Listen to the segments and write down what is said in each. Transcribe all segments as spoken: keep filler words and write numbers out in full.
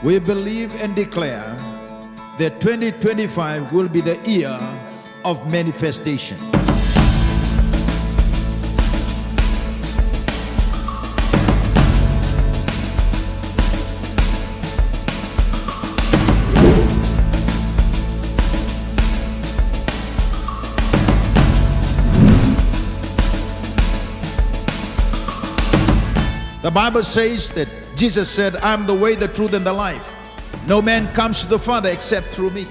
We believe and declare that twenty twenty-five will be the year of manifestation. The Bible says that Jesus said, "I am the way, the truth, and the life. No man comes to the Father except through me."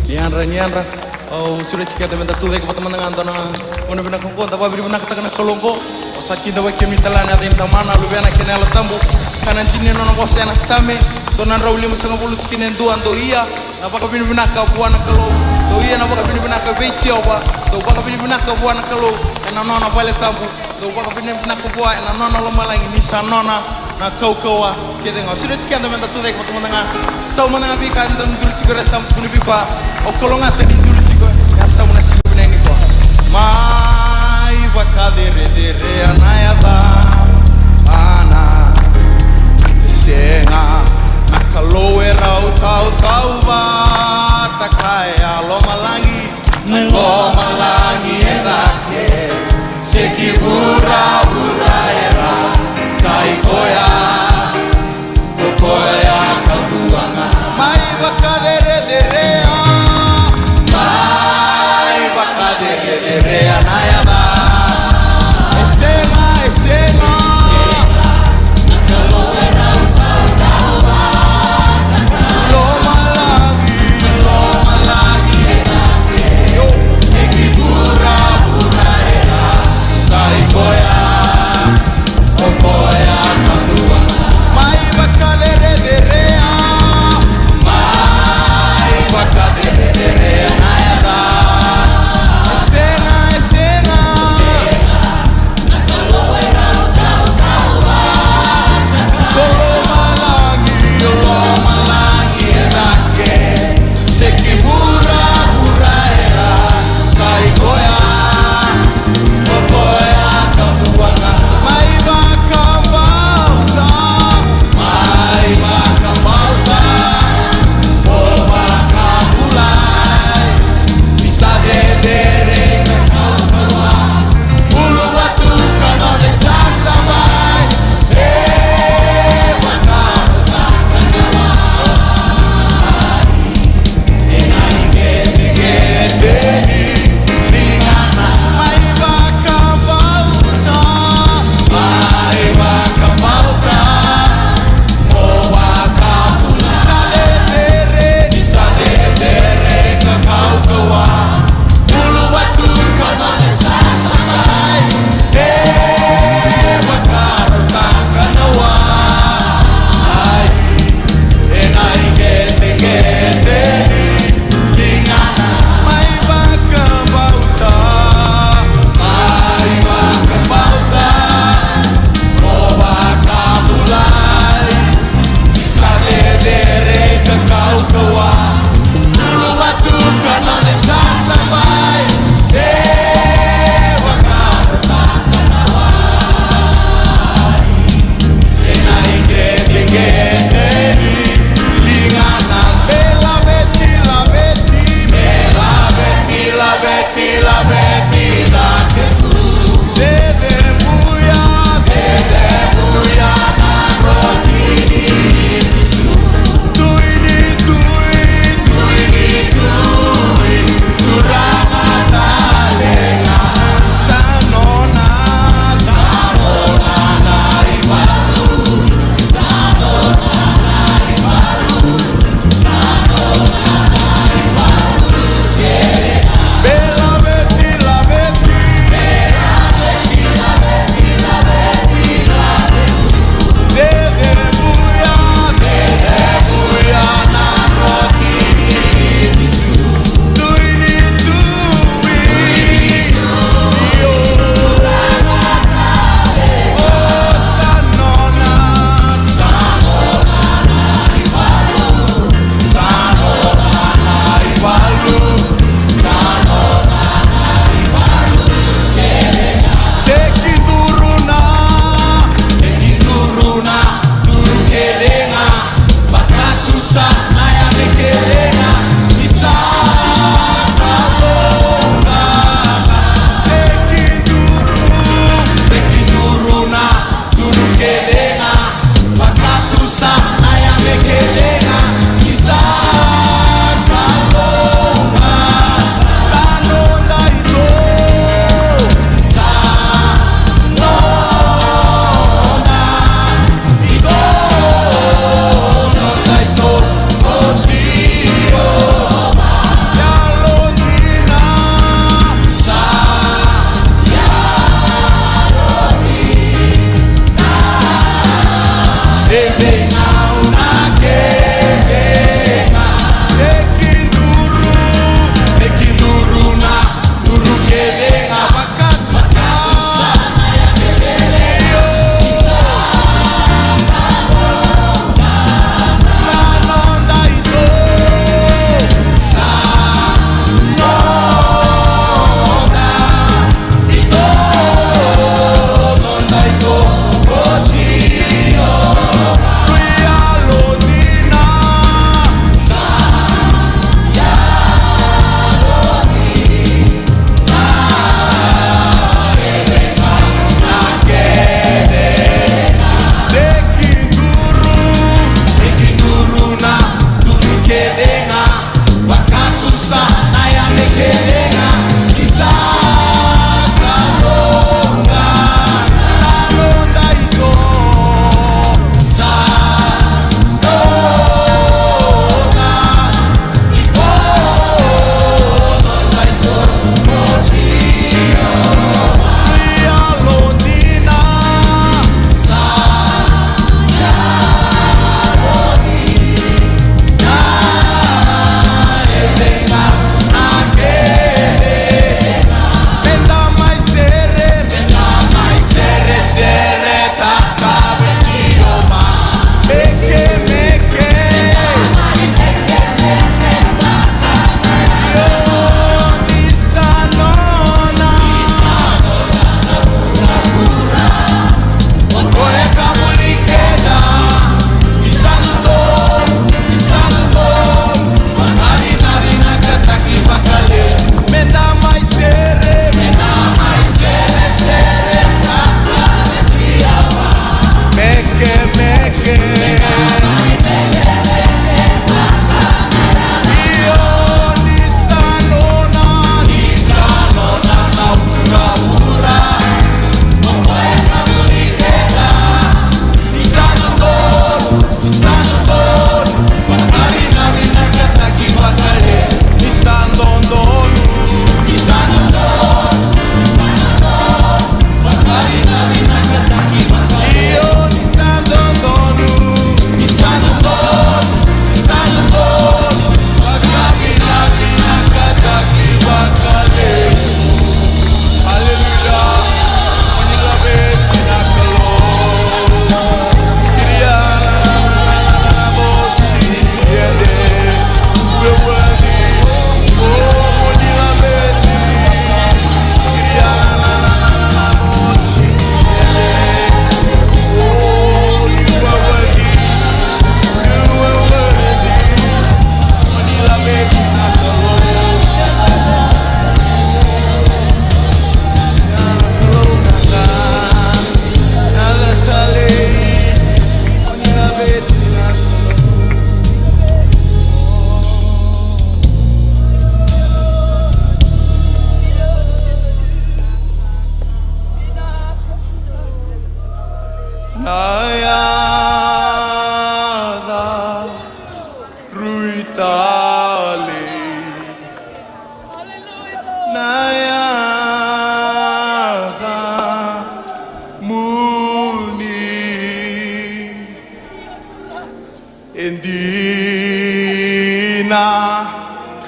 Ni yadra, ni yadra. Au sureti keda meda tucake vata mada ga dua na gauna vinaka oqo, da vakavinavinakataka na Kalou oqo. Au sa kidavaki kemuni tale ga ena yaca ni Tamana, Luvena kei na Yalo Tabu. Ka na dina ni nona vosa ena Same dua na drau limasagavulu tikina e dua: Dou ia na vakavinavinaka vua na Kalou. Dou ia na vakavinavinaka vei Jiova. Dou vakavinavinaka vua na Kalou ena nona vale tabu. Dou vakavinavinaka vua ena nona lomalagi, ni sa nona na kaukauwa kece ga. Au sureti keda meda tucake vata mada ga. Sauma na veika eda duri tiko, ena yasamu ni Veiba. Au kalougata ni duri tiko ena yasamu na siga vinaka nikua. Mai vakacerecerea na yacana. E sega na Kalou e rau tautauvata, kaya lomalagi. Na lomalagi e cake, se ki vuravura era sa i koya, o koya ka cua ga. Mai vakacerecerea, mai vakacerecerea na yaca. E sega, e sega. Lomalagi.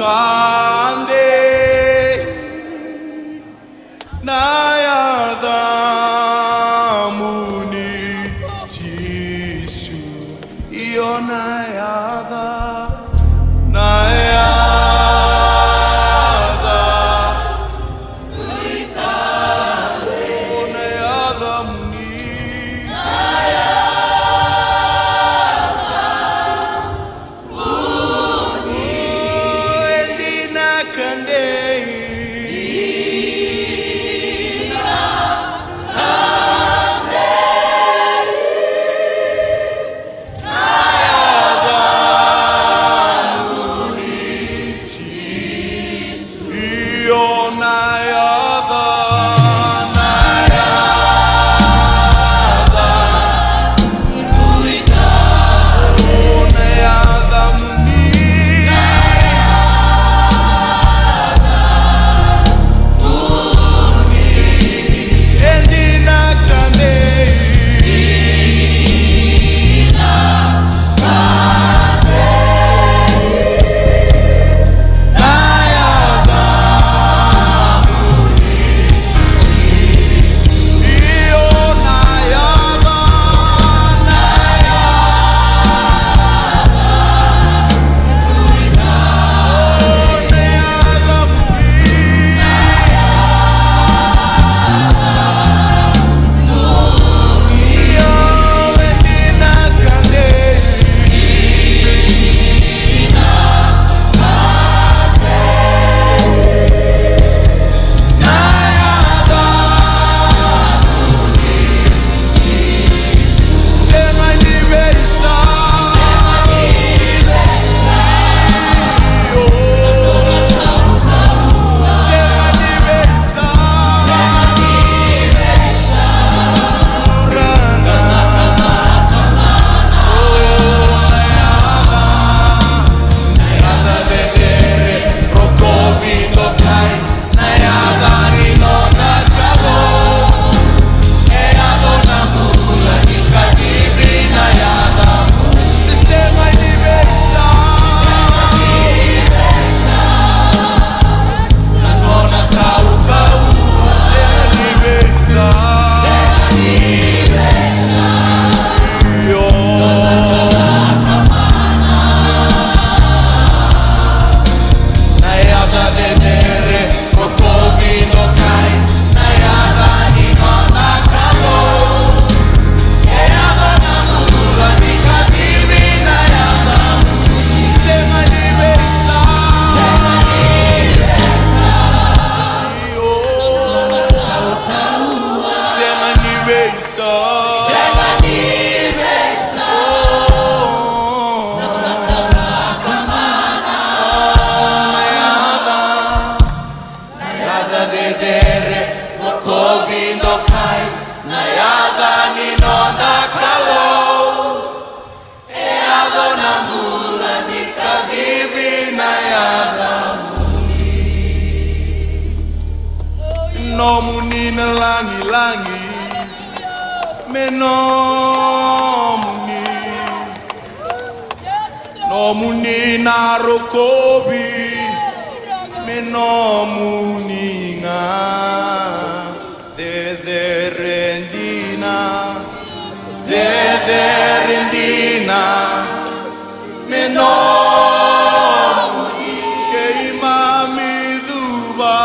Kade na yacamuni Jisu, io na yaca, na yaca, na yacamuni. Sega ni veisa. Sega ni veisa. Oh. Na yaca, na yaca cecere, rokovi, dokai, na yaca ni noda Kalou. E yaco na bula ni kacivi na yacamuni. Nomuni na lagilagi, me nomuni. Nomuni na rokovi, me nomuni ga. Cecere dina, cecere dina, me nomuni. Keimami cuva.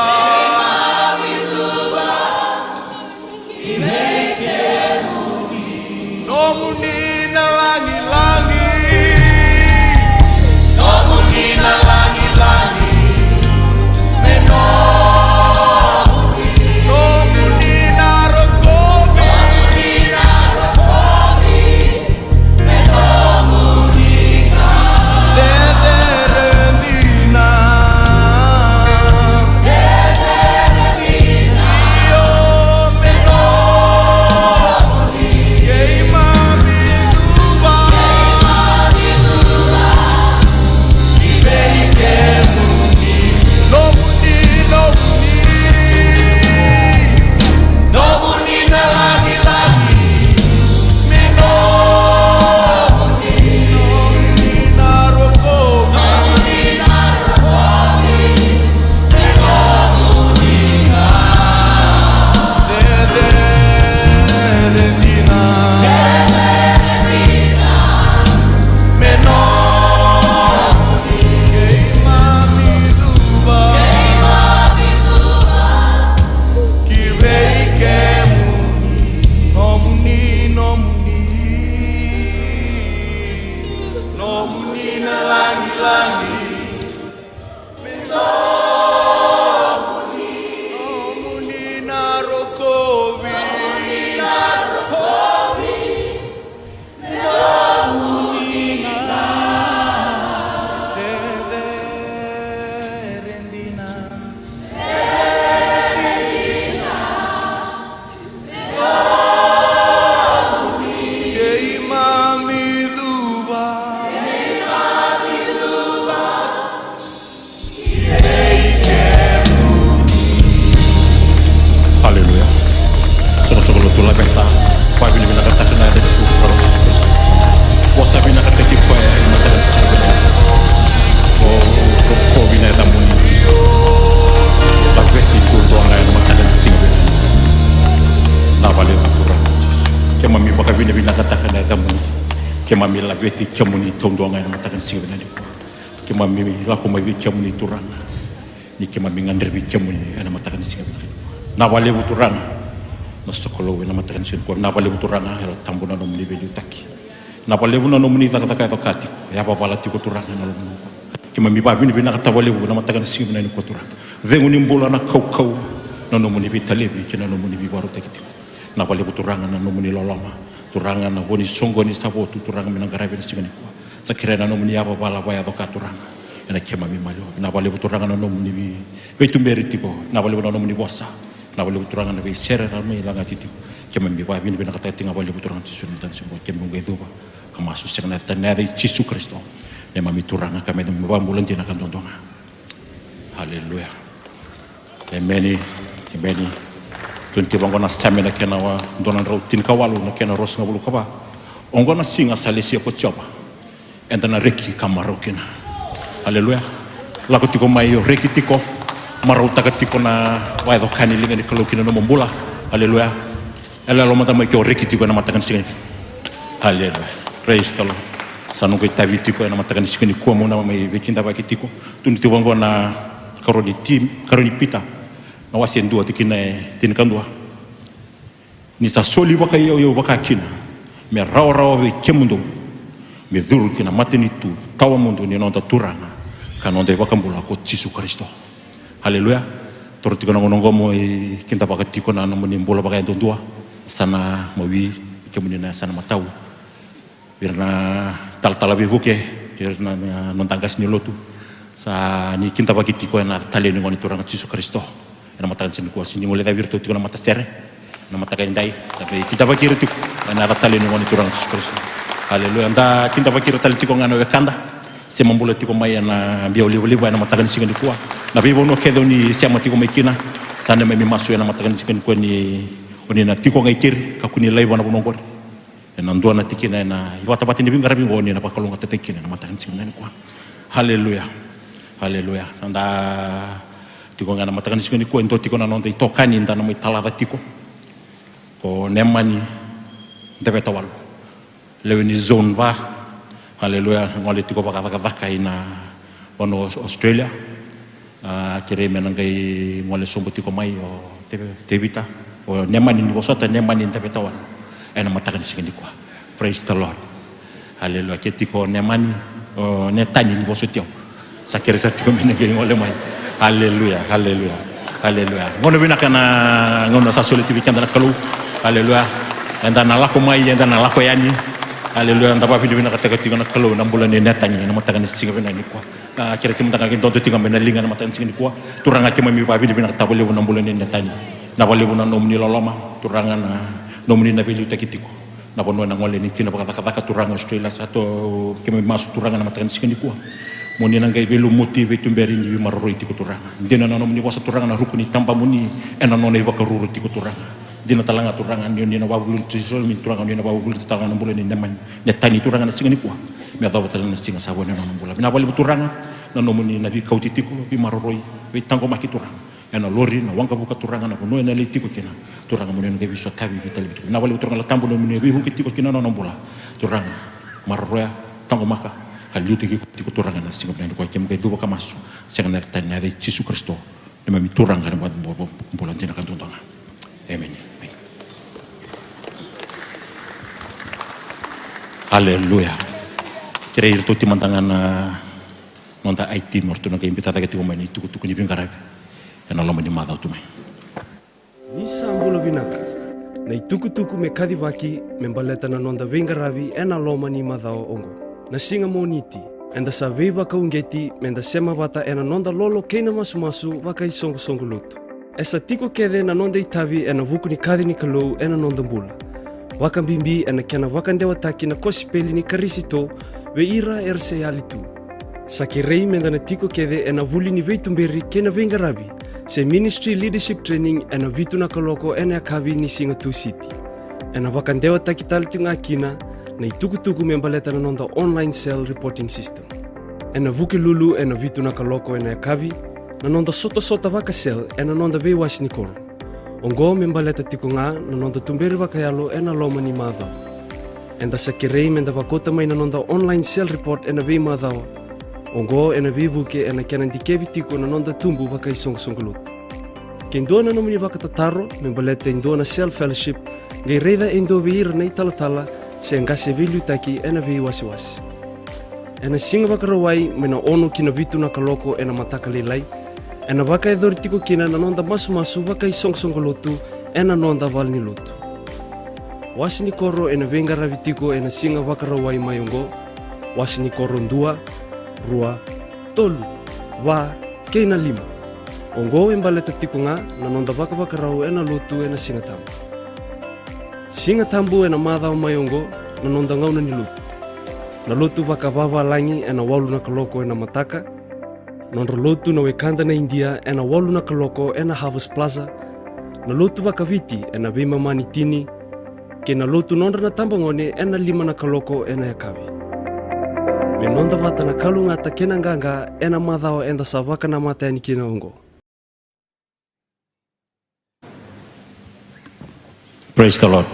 Nomuni na lagilagi. Nomuni na lagilagi. Me nomuni. Vinakataka na yacamuni. Keimami laveti kemuni taudua ga ena mataka ni siga vinaka nikua. Keimami lako mai vei kemuni Turaga, ni keimami gadrevi kemuni ena mataka ni siga vinaka nikua. Vinaka vakalevu Turaga na sokalou ena mataka ni siga nikua. Vinaka vakalevu Turaga, Yalo Tabu, na nomuni veiliutaki. Vinaka vakalevu na nomuni cakacaka e coka tiko, e yavavala tiko Turaga ena lomamuni. Keimami vakavinavinakataka vakalevu ena mataka ni siga vinaka nikua Turaga. Cegu ni bula, na kaukauwa, na nomuni veitalevi kei na nomuni veivakarautaki tiko. Vinaka vakalevu Turaga na nomuni loloma, Turaga, na vo ni soqoni sa votu Turaga me na qaravi ena siga nikua. Sa kerea na nomuni yavavala vakayaco ka Turaga ena keimami maliwa. Vinaka vakalevu Turaga na nomuni vei, veituberi tiko. Vinaka vakalevu na nomuni vosa. Vinaka vakalevu Turaga na veisere era mai lagati tiko. Keimami vakavinavinakataka tiko ga vakalevu Turaga Jisu ena mataka ni siga nikua. Keimami qai cuva ka masu sega ena yaca, na yaca i Jisu Karisito, neimami Turaga ka neimami iVakabula dina ka duadua ga. Aleluya. Emeni. Emeni. Tukuni tiko vaqo na Same na kena dua na drau tinikawalu, na kena ruasagavulu ka va. Oqo na siga sa lesia ko Jiova, eda na reki ka marau kina. Aleluya. Lako tiko mai, o reki tiko, marautaka tiko na vakayacora ni liga ni Kalou ki na nomu bula. Aleluya. Yaloyalo mada mai ke o reki tiko ena mataka ni siga nikua. Aleluya. Praise the Lord. Sa noqu itavi tiko ena mataka ni siga nikua meu na mai veikidavaki tiko. Tukuni tiko vaqo na Karua ni Tim, Karua ni Pita, na wase dua, tikina e tinikadua. Ni sa soli vakaiyauyau vakakina me rawarawa vei kemudou, me curu ki na matanitu tawamudu ni noda Turaga ka noda iVakabula ko Jisu Karisito. Aleluya. Toro tiko na gauna oqo mo ikidavaka tiko na nomuni bula vakayadudua. Sa na mawi kemuni na yasana matau. Vei ira na talatala veivuke, vei ira na, na noda qase ni lotu. Sa ni kidavaki tiko ena yaca talei ni Gone Turaga Jisu Karisito. Ena mataka ni siga nikua, sega ni guilecavi iratou tiko na matasere ena mataka edai. Sa vei kidavaki ira tiko ena yaca talei ni Gone Turaga Jisu Karisito. Aleluya. Da kidavaki ira tale tiko ga na wekada sema bula tiko mai ena biau livaliva ena mataka ni siga nikua. Na veivanua kece o ni sema tiko mai kina, sa neimami masu ena mataka ni siga nikua ni o ni na tiko ga i keri, kakua ni laiva na vanua oqori. Ena dua na tikina ena ivatavata ni veiqaravi oqo ni na vakalougatataki kina ena mataka ni siga nikua. Aleluya. Aleluya. Sa da tiko ga ena mataka ni siga nikua, e dua tiko na noda itokani da na mai talaca tiko. Ko Nemani Davetawalu, lewe ni zone va. Aleluya. Gole tiko vakacakacaka ina vanua o Australia. A, kerei me na qai gole sobu tiko mai o Te-, Tevita, o Nemani ni vosota, Nemani Davetawalu. Ena mataka ni siga nikua. Praise the Lord. Aleluya. Ke tiko o Nemani, o Netani ni vosoti au. Sa kerei sa tiko me na qai gole mai. Aleluya, aleluya, aleluya. Gauna vinaka na gauna sa solia tiko vei keda na Kalou. Aleluya. Eda na lako mai, eda na lako yani. Aleluya. Da vakavinavinakataka tiko na Kalou na bula nei Netani ena mataka ni siga vinaka nikua. A, kerei tiko mada ga ke dodo tiko ga mai na liga ena mataka ni siga nikua. Turaga, keimami vakavinavinakataka vakalevu na bula nei Netani. Vinaka vakalevu na nomuni loloma, Turaga, na nomuni na veiliutaki tiko. Na vanua ena gole yani kina vakacakacaka, Turaga, Australia, sa tou keimami masu, Turaga, ena mataka ni siga nikua, mo ni na qai veilumuti, veituberi, ni veimaroroi tiko, Turaga. Dina na nomuni vosa, Turaga, na ruku ni tabamuni ena nona ivakaruru tiko, Turaga. Dina tale ga, Turaga, ni o ni na vakavulici Jerusalemi, Turaga, o ni na vakavulici tale ga na bula nei Nemani, Netani, Turaga, na siga nikua me yacova tale na siga sa vo ena nona bula. Vinaka vakalevu, Turaga, na nomuni na veikauti tiko, veimaroroi, veitaqomaki, Turaga. Ena lori, na waqavuka, Turaga, na vanua ena lai tiko kina, Turaga, mo ni na qai veisotavi, veitalevi tiko. Vinaka vakalevu, Turaga, Yalo Tabu, na nomuni veivuke tiko kina nona bula, Turaga. Maroroya, taqomaka, ka liutaki iko tiko, Turaga, na siga vinaka nikua. Keimami qai cuva ka masu sega ena yaca tani, na yaca i Jisu Karisito, neimami Turaga, neimami iVakabula dina ka duadua ga. Emeni. Aleluya. Kerei iratou tiko mada ga na noda I T mo ratou na qai biuta cake tiko mai na itukutuku ni veiqaravi ena loma ni macawa tu mai. Ni sa bula vinaka. Na itukutuku me kacivaki me baleta na noda veiqaravi ena loma ni macawa oqo. Na siga Moniti, eda sa veivakauqeti meda sema vata ena noda lolo kei na masumasu vakaisoqosoqo lotu. E sa tiko kece na noda itavi ena vuku ni kaci ni Kalou ena noda bula, vakabibi ena kena vakadewataki na kosipeli ni Karisito vei ira era se yali tu. Sa kerei meda na tiko kece ena vuli ni veituberi kei na veiqaravi se Ministry Leadership Training ena vitu na kaloko ena yakavi ni siga Tusiti. Ena vakadewataki tale tiko ga kina na itukutuku me baleta na noda online cell reporting system. Ena Vukelulu ena vitu na kaloko ena yakavi na noda sotasota vaka-cell ena noda veiwase ni koro. Oqo me baleta tiko ga na noda tuberi vakayalo ena loma ni macawa. Eda sa kerei meda vakauta mai na noda online cell report ena veimacawa oqo ena veivuke ena kena dikevi tiko na noda tubu vakaisoqosoqo lotu. Ke dua na nomuni vakatataro me baleta e dua na cell fellowship, qai raica e dua vei ira na italatala se qase veiliutaki ena veiwasewase. Ena Siga Vakarauwai mai na ono ki na vitu na kaloko ena mataka lailai, ena vakayacori tiko kina na noda masumasu vakaisoqosoqo lotu ena noda valenilotu. Wase ni koro ena veiqaravi tiko ena Siga Vakarauwai mai oqo: wase ni koro dua, rua, tolu, va, kei na lima. Oqo e baleta tiko ga na noda vakavakarau ena lotu ena Siga Tabu. Siga Tabu ena macawa mai oqo, na noda gauna ni lotu. Na lotu vakavavalagi ena walu na kaloko ena mataka, nodra lotu na wekada na Idia ena walu na kaloko ena Harvest Plaza, na lotu vakaviti ena veimama ni tini, kei na lotu nodra na tabagone ena lima na kaloko ena yakavi. Me noda vata na kalougata kei na qaqa ena macawa eda sa vakanamata yani kina oqo. Praise the Lord.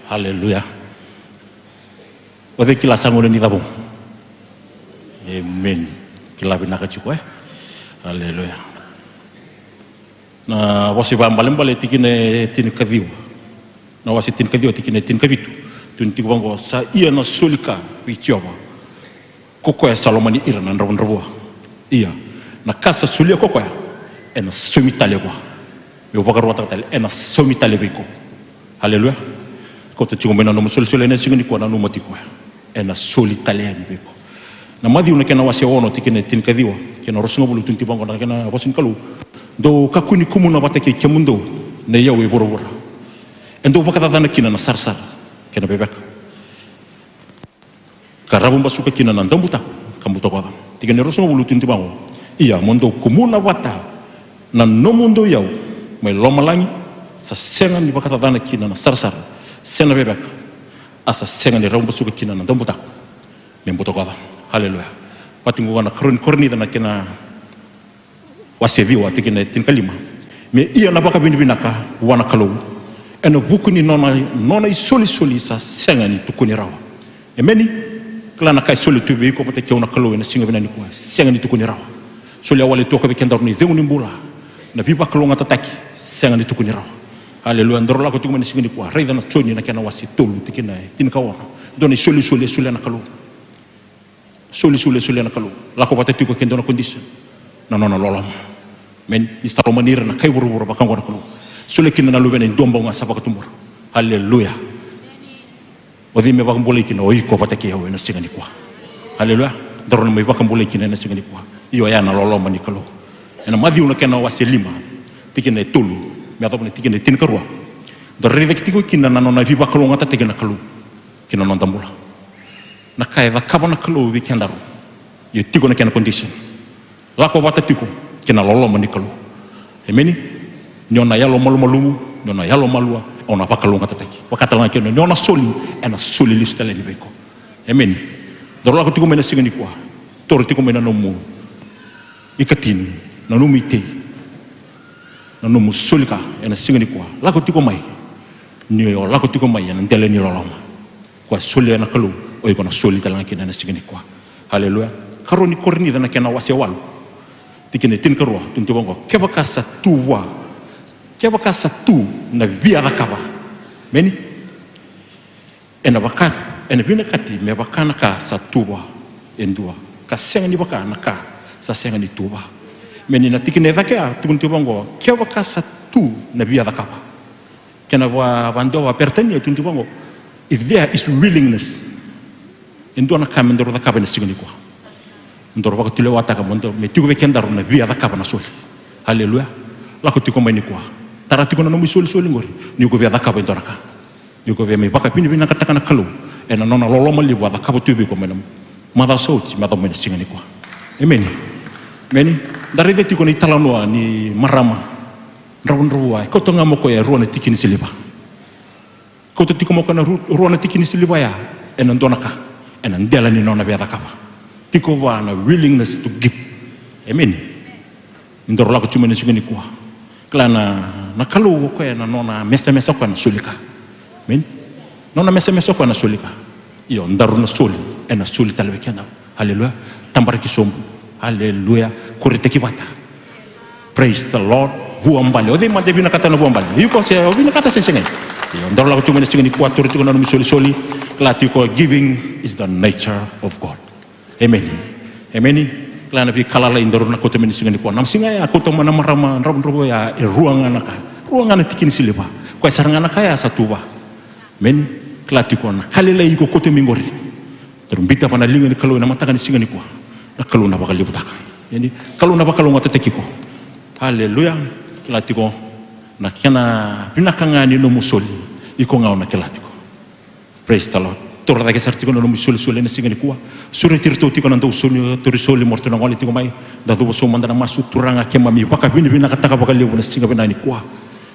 Hallelujah. O cei kila sa gauna ni cavuga? Amen. Kila vinaka tiko, e? Hallelujah. Na Vosa Vakaibalebale tikina e tinikaciwa. Na wase tinikaciwa tikina e tinikavitu. Tukuni tiko vaqo: Sa ia na soli ka vei Jiova ko koya sa lomani ira na dravudravua. Ia, na ka sa solia ko koya ena saumi tale vua. Meu vakaruataka tale, ena saumi tale vei iko. Haleluya. Kauta tiko mai na nomu solisoli ena siga nikua, nanuma tiko ya. Ena soli tale yani vei iko. Na Maciu na kena wase ono tikina e tinikaciwa kei na ruasagavulu, tukuni tiko vaqo na kena vosa ni Kalou: Dou kakua ni kumuna vata kei kemudou na iyau e vuravura, e dou vakacacana kina na sarasara kei na veveka, ka ravubasuka kina na daubutako ka butakoca. Tikina e ruasagavulu, tukuni tiko vaqo: Ia mo dou kumuna vata na nomudou iyau mai lomalagi, sa sega ni vakacacana kina na sarasara se na veveka, a sa sega ni ravubasuka kina na daubutako me butakoca. Haleluya. Vata tiko ga na Karua ni Korinica na kena wase ciwa tikina e tinikalima: Me ia na vakavinavinaka vua na Kalou ena vuku ni nona, nona isolisoli sa sega ni tukuni rawa. Emeni. Kila na ka e soli tu vei iko vata kei au na Kalou ena siga vinaka nikua, sega ni tukuni rawa. Solia wale tu o koya vei kedaru na icegu ni bula, na veivakalougatataki, sega ni tukuni rawa. Haleluya. Daru lako tiko mai na siga nikua, raica na Joni na kena wase tolu tikina e tinikaono. Dua na isolisoli e solia na Kalou. Solisoli e solia na Kalou. Lako vata tiko kei dua na condition, na nona loloma. Emeni. Ni sa lomani ira na kai vuravura vaka oqo na Kalou, solia kina na Luvena e dua bau ga sa vakatubura. Haleluya. O cei me vakabulai kina? O iko vata kei au ena siga nikua. Haleluya. Daru na mai vakabulai kina ena siga nikua. Io, oya na loloma ni Kalou. Ena Maciu na kena wase lima tikina e tolu me yacova na tikina e tinikarua, daru raica tiko kina na nona veivakalougatataki na Kalou ki na noda bula. Na ka e cakava na Kalou vei kedaru, io tiko na kena condition. Lako vata tiko kei na loloma ni Kalou. Emeni. Ni o na yalo malumalumu, ni o na yalo malua, o na vakalougatataki. Vaka tale ga kina ni o na soli, ena soli lesu tale yani vei iko. Emeni. Daru lako tiko mai na siga nikua, toro tiko mai na nomu ikatini, na nomu itei, na nomu soli ka ena siga nikua. Lako tiko mai. Ni o lako tiko mai ena dela ni loloma koya solia na Kalou, o iko na soli tale ga kina ena siga nikua. Haleluya. Karua ni Korinica na kena wase walu tikina e tinikarua, tukuni tiko vaqo: Kevaka sa tu vua, kevaka sa tu na via cakava, emeni, ena vaka, ena vinakati me vaka na ka sa tu vua e dua, ka sega ni vaka na ka sa sega ni tu vua. Emeni. Na tikina e cake ya tukuni tiko vaqo: Kevaka sa tu na via cakava. Kena va, vadua vakaperitania e tukuni tiko vaqo: If there is willingness. E dua na ka me daru cakava ena siga nikua. Daru vakatulewataka me daru, me tiko vei kedaru na via cakava na soli. Haleluya. Lako tiko mai nikua. Tara tiko na nomu isolisoli qori, ni ko via cakava e dua na ka. Ni ko via mai vakavinavinakataka na Kalou ena nona loloma levu a cakava tu vei iko mai na macawa sa oti me yacova mai na siga nikua. Emeni. Emeni. Da raica tiko na italanoa ni marama dravudravua, e kauta ga mai o koya e rua na tiki ni siliva. Kauta tiko mai o koya na ru, rua na tiki ni siliva ya ena dua na ka, ena dela ni nona via cakava. Tiko vua na willingness to give. Emeni. Ni daru lako tiko mai na siga nikua, kila na, na Kalou o koya na nona mesamesa o koya na soli ka. Emeni. Nona mesamesa o koya na soli ka. Io, daru na soli, ena soli tale vei keda. Aleluya. Tabaraki sobu. Aleluya. Kuretaki vata. Praise the Lord. Vuabale. O cei mada e vinakata na vuabale? Iko se o vinakata se sega? Io, daru lako tiko mai na siga nikua, taura tiko na nomu isolisoli. Kila tiko, giving is the nature of God. Emeni. Emeni. Kila na veika lalai daru na kauta mai na siga nikua. Na siga ya kauta mai na marama dravudravua ya e rua ga na ka. Rua ga na tiki ni siliva. Koya sara ga na ka ya sa tu va. Emeni. Kila tiko na ka lailai iko kauta mai qori. Daru biuta va na liga ni Kalou ena mataka ni siga nikua. Na Kalou na vakalevutaka. Emeni. Kalou na vakalougatataki iko. Aleluya. Kila tiko na kena vinaka ga ni nomu soli. Iko ga o na kila tiko. Praise the Lord. Taura cake sara tiko na nomu isolisoli ena siga nikua. Sureti iratou tiko na dau soli, tauri soli mo ratou na gole tiko mai. Da cuva sobu mada na masu. Turaga, keimami vakavinavinakataka vakalevu na siga vinaka nikua.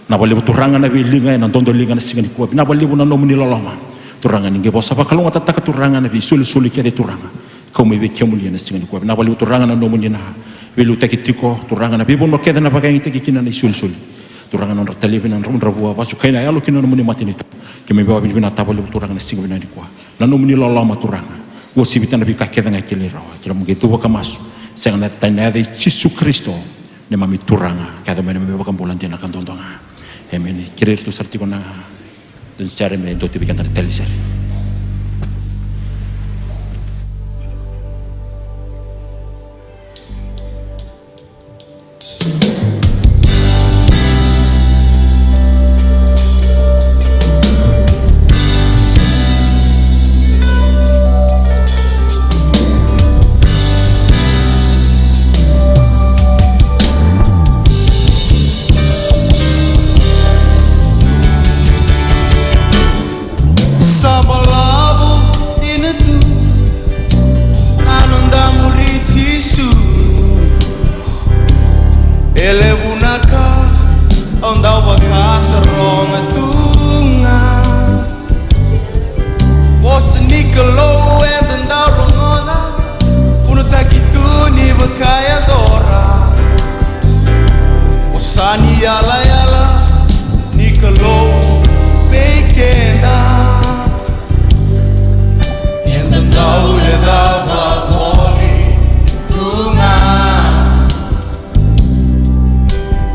Vinaka vakalevu Turaga na veiliga ena dodoliga na siga nikua. Vinaka vakalevu na nomuni loloma. Turaga, ni qai vosa vakalougatataka Turaga na veisolisoli kece Turaga. Kau mai vei kemuni ena siga nikua. Vinaka vakalevu Turaga na nomuni na veiliutaki tiko Turaga na veivanua kece na vakayagataki kina na isolisoli. Turaga na nodra talevi na dravudravua, vasukai na yalo ki na nomuni matanitu. Keimami vakavinavinakataka vakalevu Turaga na siga vinaka nikua. Na nomuni loloma Turaga. Uasivi tale na veika kece ga e kilai rawa. Keimami qai cuva ka masu. Sega na tani na yaca i Jisu Karisito. Neimami Turaga. Ka yaco mai neimami iVakabula dina ka duadua ga. Emeni. Kerei iratou sara tiko na dau sere me dua tu vei keda na tali sere. Sa balavu dina tu na noda muri Jisu. E levu na ka au dau vakataroga tu ga. Vosa ni Kalou eda dau rogoca, vunataki tu ni vakayacora. Vosa ni yalayala ni Kalou vei keda. Eda dau lecava voli tu ga.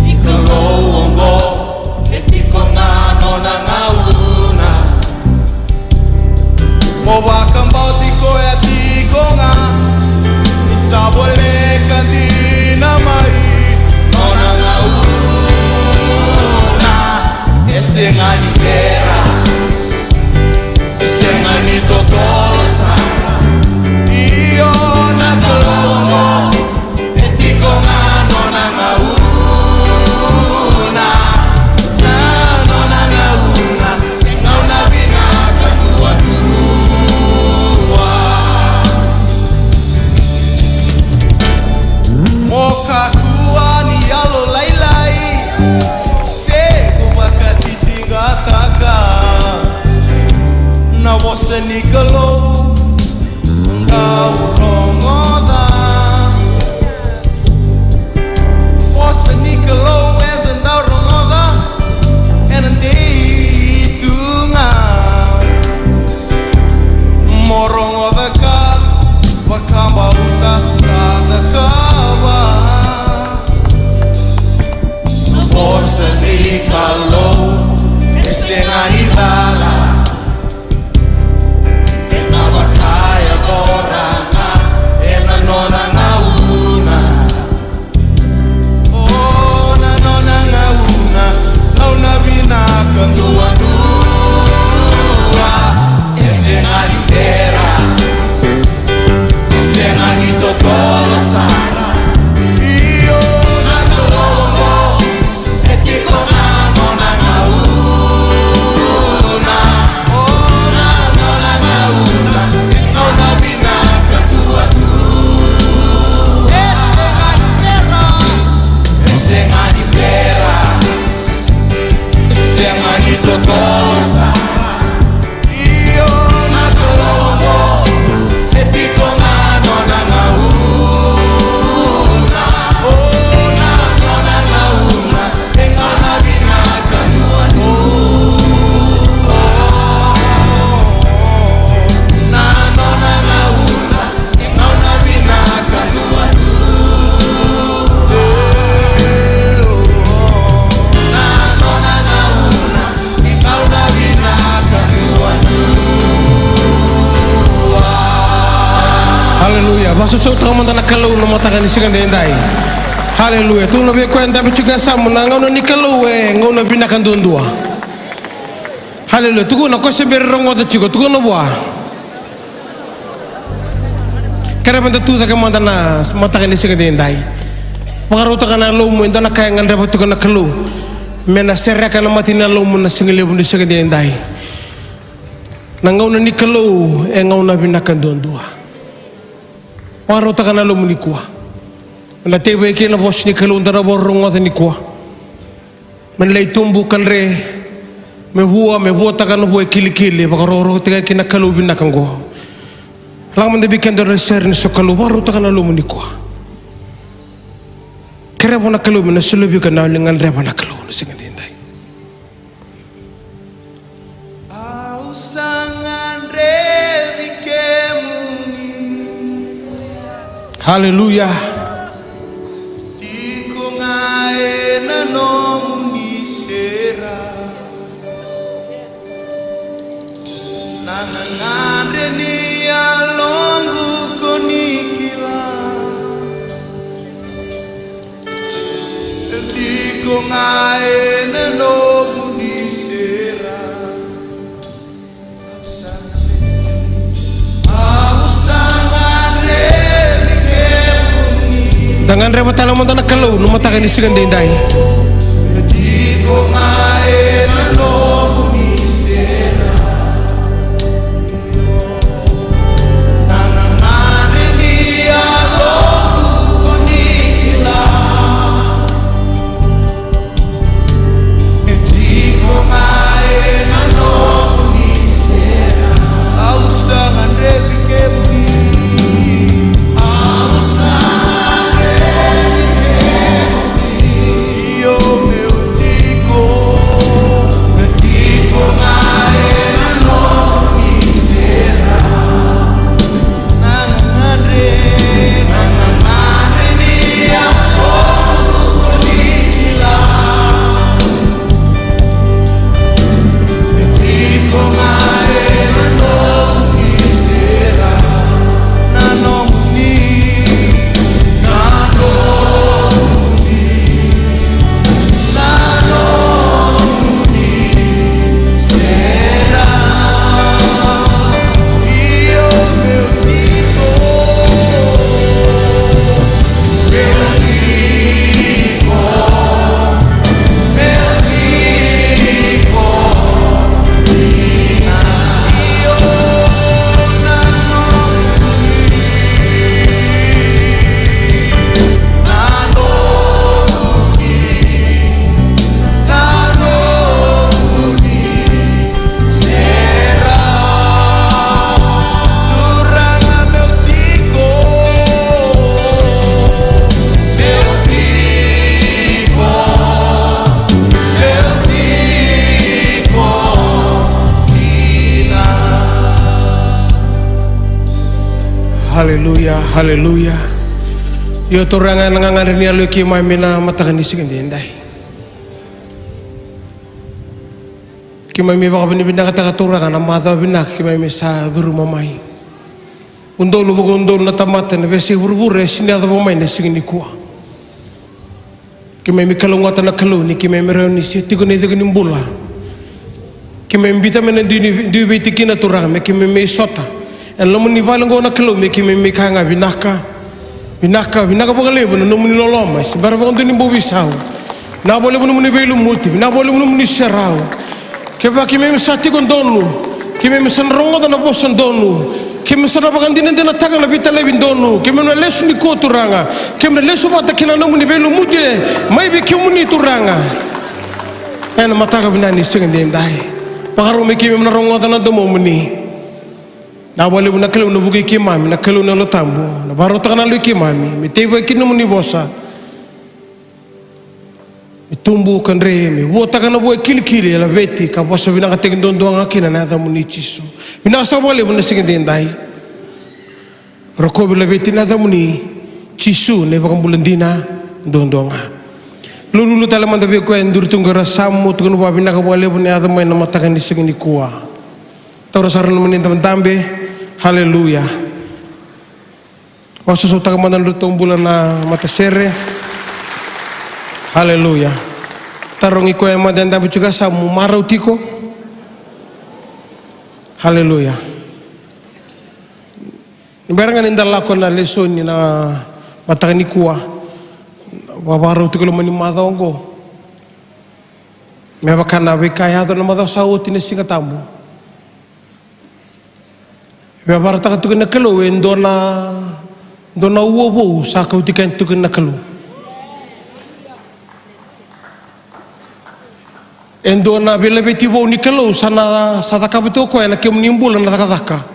Ni Kalou oqo e tiko ga nona gauna. Mo vakabauti koya tiko ga. Ni sa voleka dina Mada na Kalou na mataka ni siga edaidai. Haleluya. Tukuna vei koya e dabe tiko e yasamu, na gauna ni Kalou e gauna vinaka duadua. Haleluya. Tukuna, ko se bera ni rogoca tiko, tukuna vua. Kerea meda tucake mada na mataka ni siga edaidai. Vakarautaka na yalomu, e dua na ka e gadreva tiko na Kalou me na sereka na mata ni yalomu na siga levu ni siga edaidai. Na gauna ni Kalou e gauna vinaka duadua. Vakarautaka na yalomu nikua. Me na teivaki kina na vosa ni Kalou da na vakarogoca nikua. Me na lai tubu ka dre, me vua, me vuataka na vua e kilikili, vakarokorokotaki kina na Kalou vinaka oqo. Lako mada vei keda na sere ni sokalou, vakarautaka na yalomu nikua. Kerea vua na Kalou me na solia vei iko na yalo ni gadreva na Kalou na siga edaidai. Au sa gadrevi kemuni. Haleluya. Tiko ga ena nomuni serau. Na gagadre ni yaloqu ko ni kila. Tiko ga ena nomuni serau. Au sa gadrevi kemuni. Da gadreva tale mada na Kalou na mataka ni siga edaidai. Tiko ga ena nomuni serau. Haleluya, haleluya. Io Turaga, na gagadre ni yalo i keimami na mataka ni siga edaidai. Keimami vakavinavinakataka Turaga na macawa vinaka keimami sa curuma mai. Udolu vakaudolu na tamata ena veiyasai vuravura e sega ni yacova mai na siga nikua. Keimami kalougata na Kalou ni keimami rawa ni se tiko ena icegu ni bula. Keimami biuta mai na dui ni, dui veitikina Turaga me keimami mai sota ena loma ni vale oqo na Kalou me keimami mai kaya ga vinaka. Vinaka, vinaka vakalevu na nomuni loloma, e se bera vakadua ni bau veisau. Vinaka vakalevu na nomuni veilumuti, vinaka vakalevu na nomuni serau. Kevaka keimami sa tiko donu, keimami sa na rogoca na vosa donu, keimami sa na vakadinadinataka na veitalevi donu, keimami na lesu nikua Turaga, keimami na lesu vata kei na nomuni veilumuti mai vei kemuni Turaga. Ena mataka vinaka ni siga edaidai, vakarau me keimami na rogoca na domomuni. Vinaka vakalevu na Kalou na vukei keimami, na Kalou na Yalo Tabu, na vakarautaka na yalo i keimami me teivaki kina nomuni vosa. Me tubu ka dre, me vuataka na vua e kilikili, e laveti ka vosa vinakataki duadua ga kina na yacamuni Jisu. Vinaka saka vakalevu na siga edaidai. Rokovi, laveti na yacamuni Jisu na iVakabula dina duadua ga. Lululu tale mada vei koya e duri tu qo ena yasamu, tukuna vua vinaka vakalevu na yaco mai na mataka ni siga nikua. Taura sara na nomuni dabedabe. Haleluya. Vakasosomitaka mada na nodratou bula na matasere. Haleluya. Tarogi koya mada e dabe tiko e yasamu, marau tiko? Haleluya. Ni bera ga ni da lako na lesoni na mataka nikua, vakarau tiko loma ni macawa oqo, me vaka na veika e yaco na macawa sa oti na Siga Tabu. Via vakaraitaka tiko na Kalou e dua na, dua na ua vou sa kauti keda tiko na Kalou. E dua na veilaveti vou ni Kalou sa na, sa cakava tiko o koya ena kemuni bula na cakacaka.